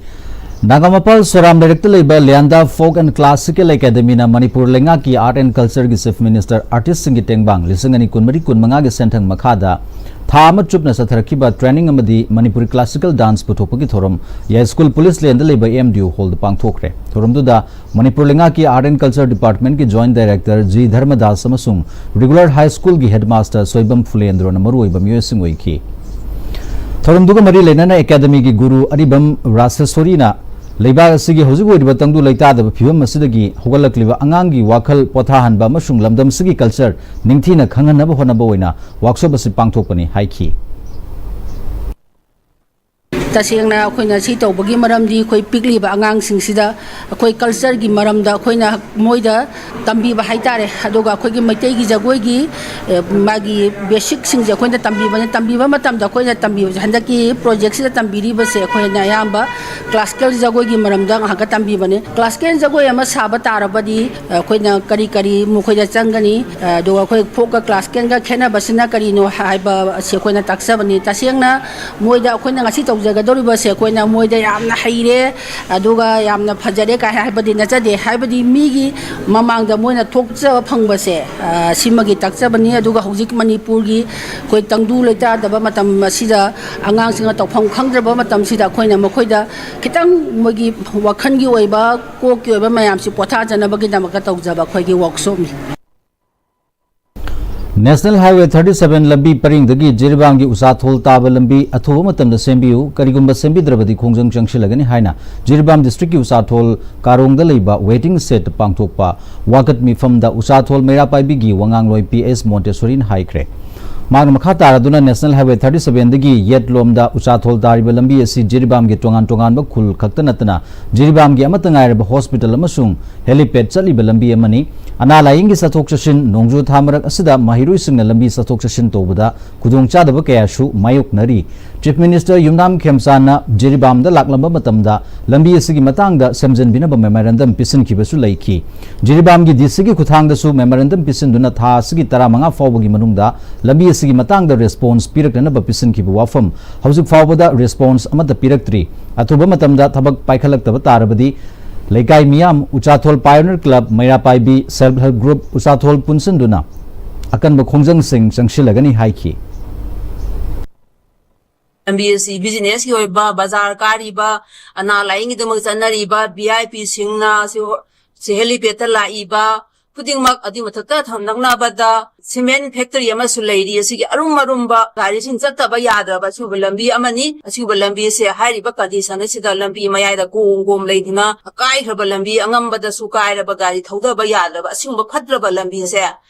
ꯅꯥꯒꯥꯃꯄꯥꯜ ꯁꯣꯔꯥꯝ ꯂꯩꯔꯛꯇ ꯂꯩꯕ ꯂꯤꯌꯥꯟꯗꯥ ꯐꯣꯛ ꯑꯦꯟ ꯀ꯭ꯂꯥꯁꯤꯀꯦꯜ ꯑꯦꯀꯥꯗꯃꯤꯅ ꯃꯅꯤꯄꯨꯔ ꯂꯩꯉꯥꯛꯀꯤ ꯑꯥꯔꯠ ꯑꯦꯟ ꯀꯜꯆꯔꯒꯤ ꯆꯤꯐ ꯃꯤꯅꯤꯁꯇꯔ ꯑꯥꯔꯇꯤꯁꯁꯤꯡꯒꯤ ꯇꯦꯡꯕꯥꯡ ꯂꯤꯁꯤꯡ ꯑꯅꯤ ꯀꯨꯟꯃꯔꯤ ꯀꯨꯟꯃꯉꯥꯒꯤ ꯁꯦꯟꯊꯪ ꯃꯈꯥꯗ ꯊꯥ ꯑꯃ ꯆꯨꯞꯅ ꯆꯠꯊꯔꯛꯈꯤꯕ ꯇ꯭ꯔꯦꯅꯤꯡ ꯑꯃꯗꯤ ꯃꯅꯤꯄꯨꯔꯤ ꯀ꯭ꯂꯥꯁꯤꯀꯦꯜ ꯗꯥꯟꯁ ꯄꯨꯊꯣꯛꯄꯒꯤ ꯊꯧꯔꯝ ꯌꯥꯏꯁ꯭ꯀꯨꯜ ꯄꯨꯂꯤꯁ ꯂꯦꯟꯗ ꯂꯩꯕ ꯑꯦꯝ ꯗꯤ ꯌꯨ ꯍꯣꯜꯗ ꯄꯥꯡꯊꯣꯛꯈ꯭ꯔꯦ꯫ ꯊꯧꯔꯝꯗꯨꯗ ꯃꯅꯤꯄꯨꯔ ꯂꯩꯉꯥꯛꯀꯤ ꯑꯥꯔꯠ ꯑꯦꯟ ꯀꯜꯆꯔ ꯗꯤꯄꯥꯔꯠꯃꯦꯟꯠꯀꯤ ꯖꯣꯏꯟꯠ ꯗꯥꯏꯔꯦꯛꯇꯔ ꯖꯤ ꯙꯔꯃꯗꯥꯁ ꯑꯃꯁꯨꯡ ꯔꯤꯒꯨꯂꯔ ꯍꯥꯏ ꯁ꯭ꯀꯨꯜꯒꯤ ꯍꯦꯗꯃꯥꯁꯇꯔ ꯁꯣꯏꯕꯝ ꯐꯨꯂꯦꯟꯗ꯭ꯔꯣꯅ ꯃꯔꯨꯑꯣꯏꯕ ꯃꯤꯑꯣꯏꯁꯤꯡ ꯑꯣꯏꯈꯤ꯫ ꯊꯧꯔꯝꯗꯨꯒ ꯃꯔꯤ ꯂꯩꯅꯅ ꯑꯦꯀꯥꯗꯃꯤꯒꯤ ꯒꯨꯔꯨ ꯑꯔꯤꯕꯝ ꯔꯥꯁꯦꯁꯣꯔꯤꯅ ꯂꯩꯕꯥꯛ ꯑꯁꯤꯒꯤ ꯍꯧꯖꯤꯛ ꯑꯣꯏꯔꯤꯕ ꯇꯪꯗꯨ ꯂꯩꯇꯥꯗꯕ ꯐꯤꯕꯝ ꯑꯁꯤꯗꯒꯤ ꯍꯧꯒꯠꯂꯛꯂꯤꯕ ꯑꯉꯥꯡꯒꯤ ꯋꯥꯈꯜ ꯄꯣꯊꯥꯍꯟꯕ ꯑꯃꯁꯨꯡ ꯂꯝꯗꯝ ꯑꯁꯤꯒꯤ ꯀꯜꯆꯔ ꯅꯤꯡꯊꯤꯅ ꯈꯪꯍꯟꯅꯕ ꯍꯣꯠꯅꯕ ꯑꯣꯏꯅ ꯋꯥꯛꯁꯣꯞ ꯑꯁꯤ ꯄꯥꯡꯊꯣꯛꯄꯅꯤ ꯍꯥꯏꯈꯤ꯫ ꯇꯁꯦꯡꯅ ꯑꯩꯈꯣꯏꯅ ꯁꯤ ꯇꯧꯕꯒꯤ ꯃꯔꯝꯗꯤ ꯑꯩꯈꯣꯏ ꯄꯤꯛꯂꯤꯕ ꯑꯉꯥꯡꯁꯤꯡꯁꯤꯗ ꯑꯩꯈꯣꯏ ꯀꯜꯆꯔꯒꯤ ꯃꯔꯝꯗ ꯑꯩꯈꯣꯏꯅ ꯃꯣꯏꯗ ꯇꯝꯕꯤꯕ ꯍꯥꯏꯇꯥꯔꯦ꯫ ꯑꯗꯨꯒ ꯑꯩꯈꯣꯏꯒꯤ ꯃꯩꯇꯩꯒꯤ ꯖꯒꯣꯏꯒꯤ, ꯑꯦ, ꯃꯥꯒꯤ ꯕꯦꯁꯤꯛꯁꯤꯡꯁꯦ ꯑꯩꯈꯣꯏꯅ ꯇꯝꯕꯤꯕꯅꯦ꯫ ꯇꯝꯕꯤꯕ ꯃꯇꯝꯗ ꯑꯩꯈꯣꯏꯅ ꯇꯝꯕꯤꯕꯁꯦ, ꯍꯟꯗꯛꯀꯤ ꯄ꯭ꯔꯣꯖꯦꯛꯁꯤꯗ ꯇꯝꯕꯤꯔꯤꯕꯁꯦ ꯑꯩꯈꯣꯏꯅ ꯑꯌꯥꯝꯕ ꯀ꯭ꯂꯥꯁꯤꯀꯦꯜ ꯖꯒꯣꯏꯒꯤ ꯃꯔꯝꯗ ꯉꯥꯏꯍꯥꯛꯀ ꯇꯝꯕꯤꯕꯅꯦ꯫ ꯀ꯭ꯂꯥꯁꯤꯀꯦꯜ ꯖꯒꯣꯏ ꯑꯃ ꯁꯥꯕ ꯇꯥꯔꯕꯗꯤ ꯑꯩꯈꯣꯏꯅ ꯀꯔꯤ ꯀꯔꯤ ꯃꯈꯣꯏꯗ ꯆꯪꯒꯅꯤ, ꯑꯗꯨꯒ ꯑꯩꯈꯣꯏ ꯐꯣꯛꯀ ꯀ꯭ꯂꯥꯁꯤꯀꯦꯜꯒ ꯈꯦꯠꯅꯕꯁꯤꯅ ꯀꯔꯤꯅꯣ ꯍꯥꯏꯕ ꯑꯁꯤ ꯑꯩꯈꯣꯏꯅ ꯇꯥꯛꯆꯕꯅꯤ꯫ ꯇꯁꯦꯡꯅ ꯃꯣꯏꯗ ꯑꯩꯈꯣꯏꯅ ꯉꯁꯤ ꯇꯧꯖꯒꯗꯧꯔꯤꯕꯁꯦ ꯑꯩꯈꯣꯏꯅ ꯃꯣꯏꯗ ꯌꯥꯝꯅ ꯍꯩꯔꯦ, ꯑꯗꯨꯒ ꯌꯥꯝꯅ ꯐꯖꯔꯦ ꯀꯥꯏ ꯍꯥꯏꯕꯗꯤ ꯅꯠꯆꯗꯦ꯫ ꯍꯥꯏꯕꯗꯤ ꯃꯤꯒꯤ ꯃꯃꯥꯡꯗ ꯃꯣꯏꯅ ꯊꯣꯛꯆꯕ ꯐꯪꯕꯁꯦ, ꯑ, ꯁꯤꯃꯒꯤ ꯇꯥꯛꯆꯕꯅꯤ꯫ ꯑꯗꯨꯒ ꯍꯧꯖꯤꯛ ꯃꯅꯤꯄꯨꯔꯒꯤ ꯑꯩꯈꯣꯏ ꯇꯪꯗꯨ ꯂꯩꯇꯥꯗꯕ ꯃꯇꯝ ꯑꯁꯤꯗ ꯑꯉꯥꯡꯁꯤꯡꯅ ꯇꯧꯐꯝ ꯈꯪꯗ꯭ꯔꯕ ꯃꯇꯝꯁꯤꯗ ꯑꯩꯈꯣꯏꯅ ꯃꯈꯣꯏꯗ ꯈꯤꯇꯪ ꯃꯣꯏꯒꯤ ꯋꯥꯈꯜꯒꯤ ꯑꯣꯏꯕ, ꯀꯣꯛꯀꯤ ꯑꯣꯏꯕ ꯃꯌꯥꯝꯁꯤ ꯄꯣꯊꯥꯖꯅꯕꯒꯤꯗꯃꯛꯇ ꯇꯧꯖꯕ ꯑꯩꯈꯣꯏꯒꯤ ꯋꯥꯛꯁꯣꯞꯅꯤ꯫ National Highway thirty seven ꯂꯝꯕꯤ ꯄꯔꯤꯡꯗꯒꯤ ꯖꯤꯔꯤꯕꯥꯝꯒꯤ ꯎꯆꯥꯊꯣꯜ ꯇꯥꯕ ꯂꯝꯕꯤ ꯑꯊꯨꯕ ꯃꯇꯝꯗ ꯁꯦꯝꯕꯤꯌꯨ, ꯀꯔꯤꯒꯨꯝꯕ ꯁꯦꯝꯕꯤꯗ꯭ꯔꯕꯗꯤ ꯈꯣꯡꯖꯪ ꯆꯪꯁꯤꯜꯂꯒꯅꯤ ꯍꯥꯏꯅ ꯖꯤꯔꯤꯕꯥꯝ district ꯀꯤ ꯎꯆꯥꯊꯣꯜ ꯀꯥꯔꯣꯡꯗ ꯂꯩꯕ waiting shed ꯄꯥꯡꯊꯣꯛꯄ ꯋꯥꯀꯠ ꯃꯤꯐꯝꯗ ꯎꯆꯥꯊꯣꯜ ꯃꯩꯔꯥ ꯄꯥꯏꯕꯤꯒꯤ ꯋꯥꯉꯥꯡꯂꯣꯏ ꯄꯤ ꯑꯦꯁ ꯃꯣꯟꯇꯦꯁꯣꯔꯤꯅ ꯍꯥꯏꯈ꯭ꯔꯦ꯫ ꯃꯍꯥꯛꯅ ꯃꯈꯥ ꯇꯥꯔꯗꯨꯅ National Highway thirty seven ꯗꯒꯤ ꯌꯦꯠꯂꯣꯝꯗ ꯎꯆꯥꯊꯣꯜ ꯇꯥꯔꯤꯕ ꯂꯝꯕꯤ ꯑꯁꯤ ꯖꯤꯔꯤꯕꯥꯝꯒꯤ ꯇꯣꯉꯥꯟ ꯇꯣꯉꯥꯟꯕ ꯈꯨꯜ ꯈꯛꯇ ꯅꯠꯇꯅ ꯖꯤꯔꯤꯕꯥꯝꯒꯤ ꯑꯃꯠꯇ ꯉꯥꯏꯔꯕ hospital ꯑꯃꯁꯨꯡ helipad ꯆꯠꯂꯤꯕ ꯂꯝꯕꯤ ꯑꯃꯅꯤ꯫ ꯑꯅꯥ ꯂꯥꯌꯦꯡꯒꯤ ꯆꯠꯊꯣꯛ ꯆꯠꯁꯤꯟ, ꯅꯣꯡꯖꯨ ꯊꯥ ꯃꯔꯛ ꯑꯁꯤꯗ ꯃꯍꯩꯔꯣꯏꯁꯤꯡꯅ ꯂꯝꯕꯤ ꯆꯠꯊꯣꯛ ꯆꯠꯁꯤꯟ ꯇꯧꯕꯗ ꯈꯨꯗꯣꯡꯆꯥꯗꯕ ꯀꯌꯥꯁꯨ ꯃꯥꯌꯣꯛꯅꯔꯤ꯫ Chief Minister ꯌꯨꯝꯅꯥꯝ ꯈꯦꯝꯆꯥꯟꯅ ꯖꯤꯔꯤꯕꯥꯝꯗ ꯂꯥꯛꯂꯝꯕ ꯃꯇꯝꯗ ꯂꯝꯕꯤ ꯑꯁꯤꯒꯤ ꯃꯇꯥꯡꯗ ꯁꯦꯝꯖꯤꯟꯕꯤꯅꯕ memorandum ꯄꯤꯁꯤꯟꯈꯤꯕꯁꯨ ꯂꯩꯈꯤ꯫ ꯖꯤꯔꯤꯕꯥꯝꯒꯤ ꯗꯤ ꯁꯤꯒꯤ ꯈꯨꯠꯊꯥꯡꯗꯁꯨ memorandum ꯄꯤꯁꯤꯟꯗꯨꯅ ꯊꯥ ꯑꯁꯤꯒꯤ ꯇꯔꯥꯃꯉꯥ ꯐꯥꯎꯕꯒꯤ ꯃꯅꯨꯡꯗ ꯂꯝꯕꯤ ꯑꯁꯤꯒꯤ ꯃꯇꯥꯡꯗ response ꯄꯤꯔꯛꯅꯅꯕ ꯄꯤꯁꯤꯟꯈꯤꯕ ꯋꯥꯐꯝ ꯍꯧꯖꯤꯛ ꯐꯥꯎꯕꯗ response ꯑꯃꯠꯇ ꯄꯤꯔꯛꯇ꯭ꯔꯤ꯫ ꯑꯊꯨꯕ ꯃꯇꯝꯗ ꯊꯕꯛ ꯄꯥꯏꯈꯠꯂꯛꯇꯕ ꯇꯥꯔꯕꯗꯤ ꯂꯩꯀꯥꯏ ꯃꯤꯌꯥꯝ, ꯎꯆꯥꯊꯣꯜ Pioneer Club, ꯃꯩꯔꯥ ꯄꯥꯏꯕꯤ Self Help Group, ꯎꯆꯥꯊꯣꯜ ꯄꯨꯟꯁꯤꯟꯗꯨꯅ ꯑꯀꯟꯕ ꯈꯣꯡꯖꯪꯁꯤꯡ ꯆꯪꯁꯤꯜꯂꯒꯅꯤ ꯍꯥꯏꯈꯤ꯫ ꯂꯝꯕꯤ ꯑꯁꯤ business ꯀꯤ ꯑꯣꯏꯕ, ꯕꯖꯥꯔ ꯀꯥꯔꯤꯕ, ꯑꯅꯥ ꯂꯥꯏꯌꯦꯡꯒꯤꯗꯃꯛ ꯆꯠꯅꯔꯤꯕ V I P ꯁꯤꯡꯅ ꯁꯤ helipad ꯇ ꯂꯥꯛꯏꯕ ꯈꯨꯗꯤꯡꯃꯛ, ꯑꯗꯨꯒꯤ ꯃꯊꯛꯇ ꯊꯝ-, ꯅꯛꯅꯕꯗ cement factory ꯑꯃꯁꯨ ꯂꯩꯔꯤ꯫ ꯑꯁꯤꯒꯤ ꯑꯔꯨꯝ ꯑꯔꯨꯝꯕ ꯒꯥꯔꯤꯁꯤꯡ ꯆꯠꯇꯕ ꯌꯥꯗ꯭ꯔꯕ ꯑꯁꯤꯒꯨꯝꯕ ꯂꯝꯕꯤ ꯑꯃꯅꯤ꯫ ꯑꯁꯤꯒꯨꯝꯕ ꯂꯝꯕꯤꯁꯦ ꯍꯥꯏꯔꯤꯕ condition ꯑꯁꯤꯗ ꯂꯝꯕꯤ ꯃꯌꯥꯏꯗ ꯀꯣꯝ ꯀꯣꯝ ꯂꯩꯗꯨꯅ ꯀꯥꯏꯈ꯭ꯔꯕ ꯂꯝꯕꯤ, ꯑꯉꯝꯕꯗꯁꯨ ꯀꯥꯏꯔꯕ, ꯒꯥꯔꯤ ꯊꯧꯗꯕ ꯌꯥꯗ꯭ꯔꯕ ꯑꯁꯤꯒꯨꯝꯕ ꯐꯠꯇ꯭ꯔꯕ ꯂꯝꯕꯤꯁꯦ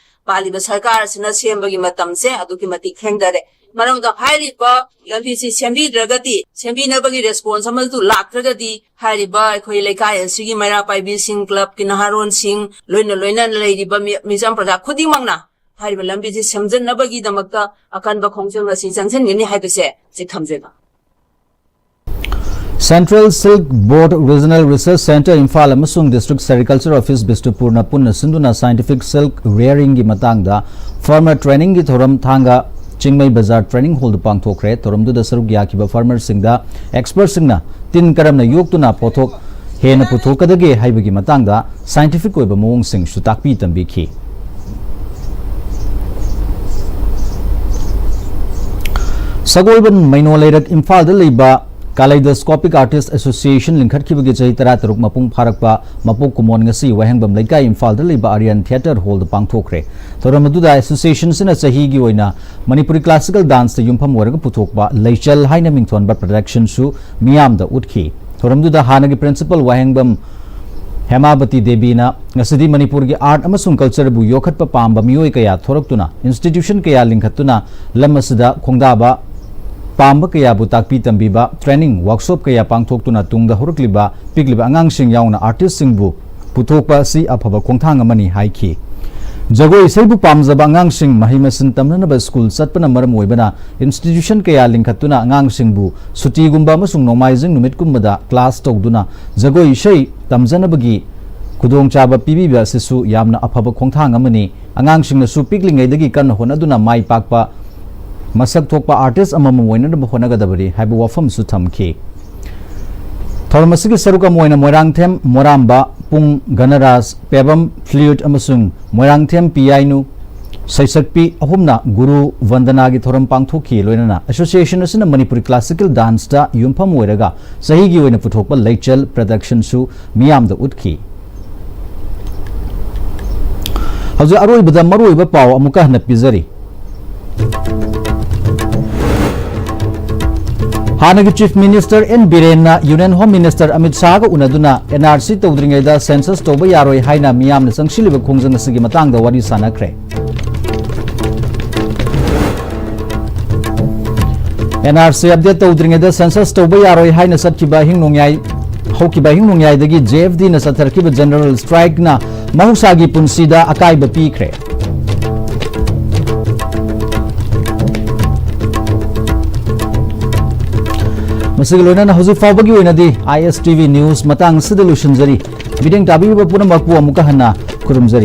ꯄꯥꯜꯂꯤꯕ ꯁꯔꯀꯥꯔ ꯑꯁꯤꯅ ꯁꯦꯝꯕꯒꯤ ꯃꯇꯝꯁꯦ ꯑꯗꯨꯛꯀꯤ ꯃꯇꯤꯛ ꯊꯦꯡꯊꯔꯦ꯫ ꯃꯔꯝ ꯑꯗꯨꯅ ꯍꯥꯏꯔꯤꯕ ꯂꯝꯕꯤꯁꯤ ꯁꯦꯝꯕꯤꯗ꯭ꯔꯒꯗꯤ, ꯁꯦꯝꯕꯤꯅꯕꯒꯤ response ꯑꯃꯁꯨ ꯂꯥꯛꯇ꯭ꯔꯒꯗꯤ ꯍꯥꯏꯔꯤꯕ ꯑꯩꯈꯣꯏ ꯂꯩꯀꯥꯏ ꯑꯁꯤꯒꯤ ꯃꯩꯔꯥ ꯄꯥꯏꯕꯤꯁꯤꯡ, club ꯀꯤ ꯅꯍꯥꯔꯣꯟꯁꯤꯡ, ꯂꯣꯏꯅ ꯂꯣꯏꯅꯅ ꯂꯩꯔꯤꯕ ꯃꯤ-, ꯃꯤꯆꯝ ꯄ꯭ꯔꯖꯥ ꯈꯨꯗꯤꯡꯃꯛꯅ ꯍꯥꯏꯔꯤꯕ ꯂꯝꯕꯤꯁꯤ ꯁꯦꯝꯖꯤꯟꯅꯕꯒꯤꯗꯃꯛꯇ ꯑꯀꯟꯕ ꯈꯣꯡꯖꯪ ꯑꯁꯤ ꯆꯪꯁꯤꯟꯒꯅꯤ ꯍꯥꯏꯕꯁꯦ ꯁꯤ ꯊꯝꯖꯒꯦ꯫ Central Silk Board Regional Research Centre Imphal ꯑꯃꯁꯨꯡ District Sericulture Office ꯕꯤꯁꯅꯨꯄꯨꯔꯅ ꯄꯨꯟꯅ ꯁꯤꯟꯗꯨꯅ scientific silk rearing ꯒꯤ ꯃꯇꯥꯡꯗ farmer training ꯒꯤ ꯊꯧꯔꯝ ꯊꯥꯡꯒ ꯆꯤꯡꯃꯩ ꯕꯖꯥꯔ training hall ꯗ ꯄꯥꯡꯊꯣꯛꯈ꯭ꯔꯦ꯫ ꯊꯧꯔꯝꯗꯨꯗ ꯁꯔꯨꯛ ꯌꯥꯈꯤꯕ farmer ꯁꯤꯡꯗ expert ꯁꯤꯡꯅ ꯇꯤꯟ ꯀꯔꯝꯅ ꯌꯣꯛꯇꯨꯅ ꯄꯣꯠꯊꯣꯛ ꯍꯦꯟꯅ ꯄꯨꯊꯣꯛꯀꯗꯒꯦ ꯍꯥꯏꯕꯒꯤ ꯃꯇꯥꯡꯗ scientific ꯑꯣꯏꯕ ꯃꯑꯣꯡꯁꯤꯡꯁꯨ ꯇꯥꯛꯄꯤ ꯇꯝꯕꯤꯈꯤ꯫ ꯁꯒꯣꯜꯕꯟ ꯃꯩꯅꯣ ꯂꯩꯔꯛ ꯏꯝꯐꯥꯜꯗ ꯂꯩꯕ Kaleidoscopic Artist Association ꯂꯤꯡꯈꯠꯈꯤꯕꯒꯤ ꯆꯍꯤ ꯇꯔꯥꯇꯔꯨꯛ ꯃꯄꯨꯡ ꯐꯥꯔꯛꯄ ꯃꯄꯣꯛ ꯀꯨꯝꯑꯣꯟ ꯉꯁꯤ ꯋꯥꯍꯦꯡꯕꯝ ꯂꯩꯀꯥꯏ, ꯏꯝꯐꯥꯜꯗ ꯂꯩꯕ Aryan Theatre Hallꯗ ꯄꯥꯡꯊꯣꯛꯈ꯭ꯔꯦ꯫ ꯊꯧꯔꯝ ꯑꯗꯨꯗ ꯑꯦꯁꯣꯁꯤꯌꯦꯁꯟꯁꯤꯅ ꯆꯍꯤꯒꯤ ꯑꯣꯏꯅ ꯃꯅꯤꯄꯨꯔꯤ classical danceꯇ ꯌꯨꯝꯐꯝ ꯑꯣꯏꯔꯒ ꯄꯨꯊꯣꯛꯄ ꯂꯩꯆꯜ ꯍꯥꯏꯅ ꯃꯤꯡꯊꯣꯟꯕ productionꯁꯨ ꯃꯤꯌꯥꯝꯗ ꯎꯠꯈꯤ꯫ ꯊꯧꯔꯝꯗꯨꯗ ꯍꯥꯟꯅꯒꯤ principal ꯋꯥꯍꯦꯡꯕꯝ ꯍꯦꯃꯥꯕꯇꯤ ꯗꯦꯕꯤꯅ ꯉꯁꯤꯗꯤ ꯃꯅꯤꯄꯨꯔꯒꯤ art ꯑꯃꯁꯨꯡ cultureꯕꯨ ꯌꯣꯛꯈꯠꯄ ꯄꯥꯝꯕ ꯃꯤꯑꯣꯏ ꯀꯌꯥ ꯊꯣꯔꯛꯇꯨꯅ institution ꯀꯌꯥ ꯂꯤꯡꯈꯠꯇꯨꯅ ꯂꯝ ꯑꯁꯤꯗ ꯈꯣꯡꯗꯥꯕ ꯄꯥꯝꯕ ꯀꯌꯥꯕꯨ ꯇꯥꯛꯄꯤ ꯇꯝꯕꯤꯕ, training workshop ꯀꯌꯥ ꯄꯥꯡꯊꯣꯛꯇꯨꯅ ꯇꯨꯡꯗ ꯍꯧꯔꯛꯂꯤꯕ ꯄꯤꯛꯂꯤꯕ ꯑꯉꯥꯡꯁꯤꯡ ꯌꯥꯎꯅ artistꯁꯤꯡꯕꯨ ꯄꯨꯊꯣꯛꯄ ꯑꯁꯤ ꯑꯐꯕ ꯈꯣꯡꯊꯥꯡ ꯑꯃꯅꯤ ꯍꯥꯏꯈꯤ꯫ ꯖꯒꯣꯏ ꯏꯁꯩꯕꯨ ꯄꯥꯝꯖꯕ ꯑꯉꯥꯡꯁꯤꯡ ꯃꯍꯩ ꯃꯁꯤꯡ ꯇꯝꯅꯅꯕ school ꯆꯠꯄꯅ ꯃꯔꯝ ꯑꯣꯏꯕꯅ institution ꯀꯌꯥ ꯂꯤꯡꯈꯠꯇꯨꯅ ꯑꯉꯥꯡꯁꯤꯡꯕꯨ ꯁꯨꯇꯤꯒꯨꯝꯕ ꯑꯃꯁꯨꯡ ꯅꯣꯡꯃꯥꯏꯖꯤꯡ ꯅꯨꯃꯤꯠꯀꯨꯝꯕꯗ class ꯇꯧꯗꯨꯅ ꯖꯒꯣꯏ ꯏꯁꯩ ꯇꯝꯖꯅꯕꯒꯤ ꯈꯨꯗꯣꯡꯆꯥꯕ ꯄꯤꯕꯤꯕ ꯑꯁꯤꯁꯨ ꯌꯥꯝꯅ ꯑꯐꯕ ꯈꯣꯡꯊꯥꯡ ꯑꯃꯅꯤ꯫ ꯑꯉꯥꯡꯁꯤꯡꯅꯁꯨ ꯄꯤꯛꯂꯤꯉꯩꯗꯒꯤ ꯀꯟꯅ ꯍꯣꯠꯅꯗꯨꯅ ꯃꯥꯏ ꯄꯥꯛꯄ ꯃꯁꯛ ꯊꯣꯛꯄ artist ꯑꯃꯃꯝ ꯑꯣꯏꯅꯅꯕ ꯍꯣꯠꯅꯒꯗꯕꯅꯤ ꯍꯥꯏꯕ ꯋꯥꯐꯝꯁꯨ ꯊꯝꯈꯤ꯫ ꯊꯧꯔꯝ ꯑꯁꯤꯒꯤ ꯁꯔꯨꯛ ꯑꯃ ꯑꯣꯏꯅ ꯃꯣꯏꯔꯥꯡꯊꯦꯝ ꯃꯣꯔꯥꯝꯕ, ꯄꯨꯡ ꯒꯅꯔꯥꯖ, ꯄꯦꯕꯝ flute ꯑꯃꯁꯨꯡ ꯃꯣꯏꯔꯥꯡꯊꯦꯝ ꯄꯤꯌꯥꯏꯅꯨ ꯁꯩꯁꯛꯄꯤ ꯑꯍꯨꯝꯅ ꯒꯨꯔꯨ ꯚꯟꯗꯅꯥꯒꯤ ꯊꯧꯔꯝ ꯄꯥꯡꯊꯣꯛꯈꯤ꯫ ꯂꯣꯏꯅꯅ association ꯑꯁꯤꯅ ꯃꯅꯤꯄꯨꯔꯤ classical danceꯇ ꯌꯨꯝꯐꯝ ꯑꯣꯏꯔꯒ ꯆꯍꯤꯒꯤ ꯑꯣꯏꯅ ꯄꯨꯊꯣꯛꯄ ꯂꯩꯆꯜ productionꯁꯨ ꯃꯤꯌꯥꯝꯗ ꯎꯠꯈꯤ꯫ ꯍꯧꯖꯤꯛ ꯑꯔꯣꯏꯕꯗ ꯃꯔꯨꯑꯣꯏꯕ ꯄꯥꯎ ꯑꯃꯨꯛꯀ ꯍꯟꯅ ꯄꯤꯖꯔꯤ꯫ ꯍꯥꯟꯅꯒꯤ Chief Minister ꯑꯦꯟ ꯕꯤꯔꯦꯟꯅ Union Home Minister ꯑꯃꯤꯠ ꯁꯥꯍꯒ ꯎꯅꯗꯨꯅ NRC ꯇꯧꯗ꯭ꯔꯤꯉꯩꯗ census ꯇꯧꯕ ꯌꯥꯔꯣꯏ ꯍꯥꯏꯅ ꯃꯤꯌꯥꯝꯅ ꯆꯪꯁꯤꯜꯂꯤꯕ ꯈꯣꯡꯖꯪ ꯑꯁꯤꯒꯤ ꯃꯇꯥꯡꯗ ꯋꯥꯔꯤ ꯁꯥꯟꯅꯈ꯭ꯔꯦ꯫ NRC update ꯇꯧꯗ꯭ꯔꯤꯉꯩꯗ census ꯇꯧꯕ ꯌꯥꯔꯣꯏ ꯍꯥꯏꯅ ꯆꯠꯈꯤꯕ ꯑꯍꯤꯡ ꯅꯣꯡꯌꯥꯏ, ꯍꯧꯈꯤꯕ ꯑꯍꯤꯡ ꯅꯣꯡꯌꯥꯏꯗꯒꯤ JFDꯅ ꯆꯠꯊꯔꯛꯈꯤꯕ general strikeꯅ ꯃꯍꯧꯁꯥꯒꯤ ꯄꯨꯟꯁꯤꯗ ꯑꯀꯥꯏꯕ ꯄꯤꯈ꯭ꯔꯦ꯫ ꯃꯁꯤꯒ ꯂꯣꯏꯅꯅ ꯍꯧꯖꯤꯛ ꯐꯥꯎꯕꯒꯤ ꯑꯣꯏꯅꯗꯤ ISTV news ꯃꯇꯥꯡ ꯑꯁꯤꯗ ꯂꯣꯏꯁꯤꯟꯖꯔꯤ꯫ ꯃꯤꯠꯌꯦꯡ ꯇꯥꯕꯤꯔꯤꯕ ꯄꯨꯝꯅꯃꯛꯄꯨ ꯑꯃꯨꯛꯀ ꯍꯟꯅ ꯈꯨꯔꯨꯝꯖꯔꯤ꯫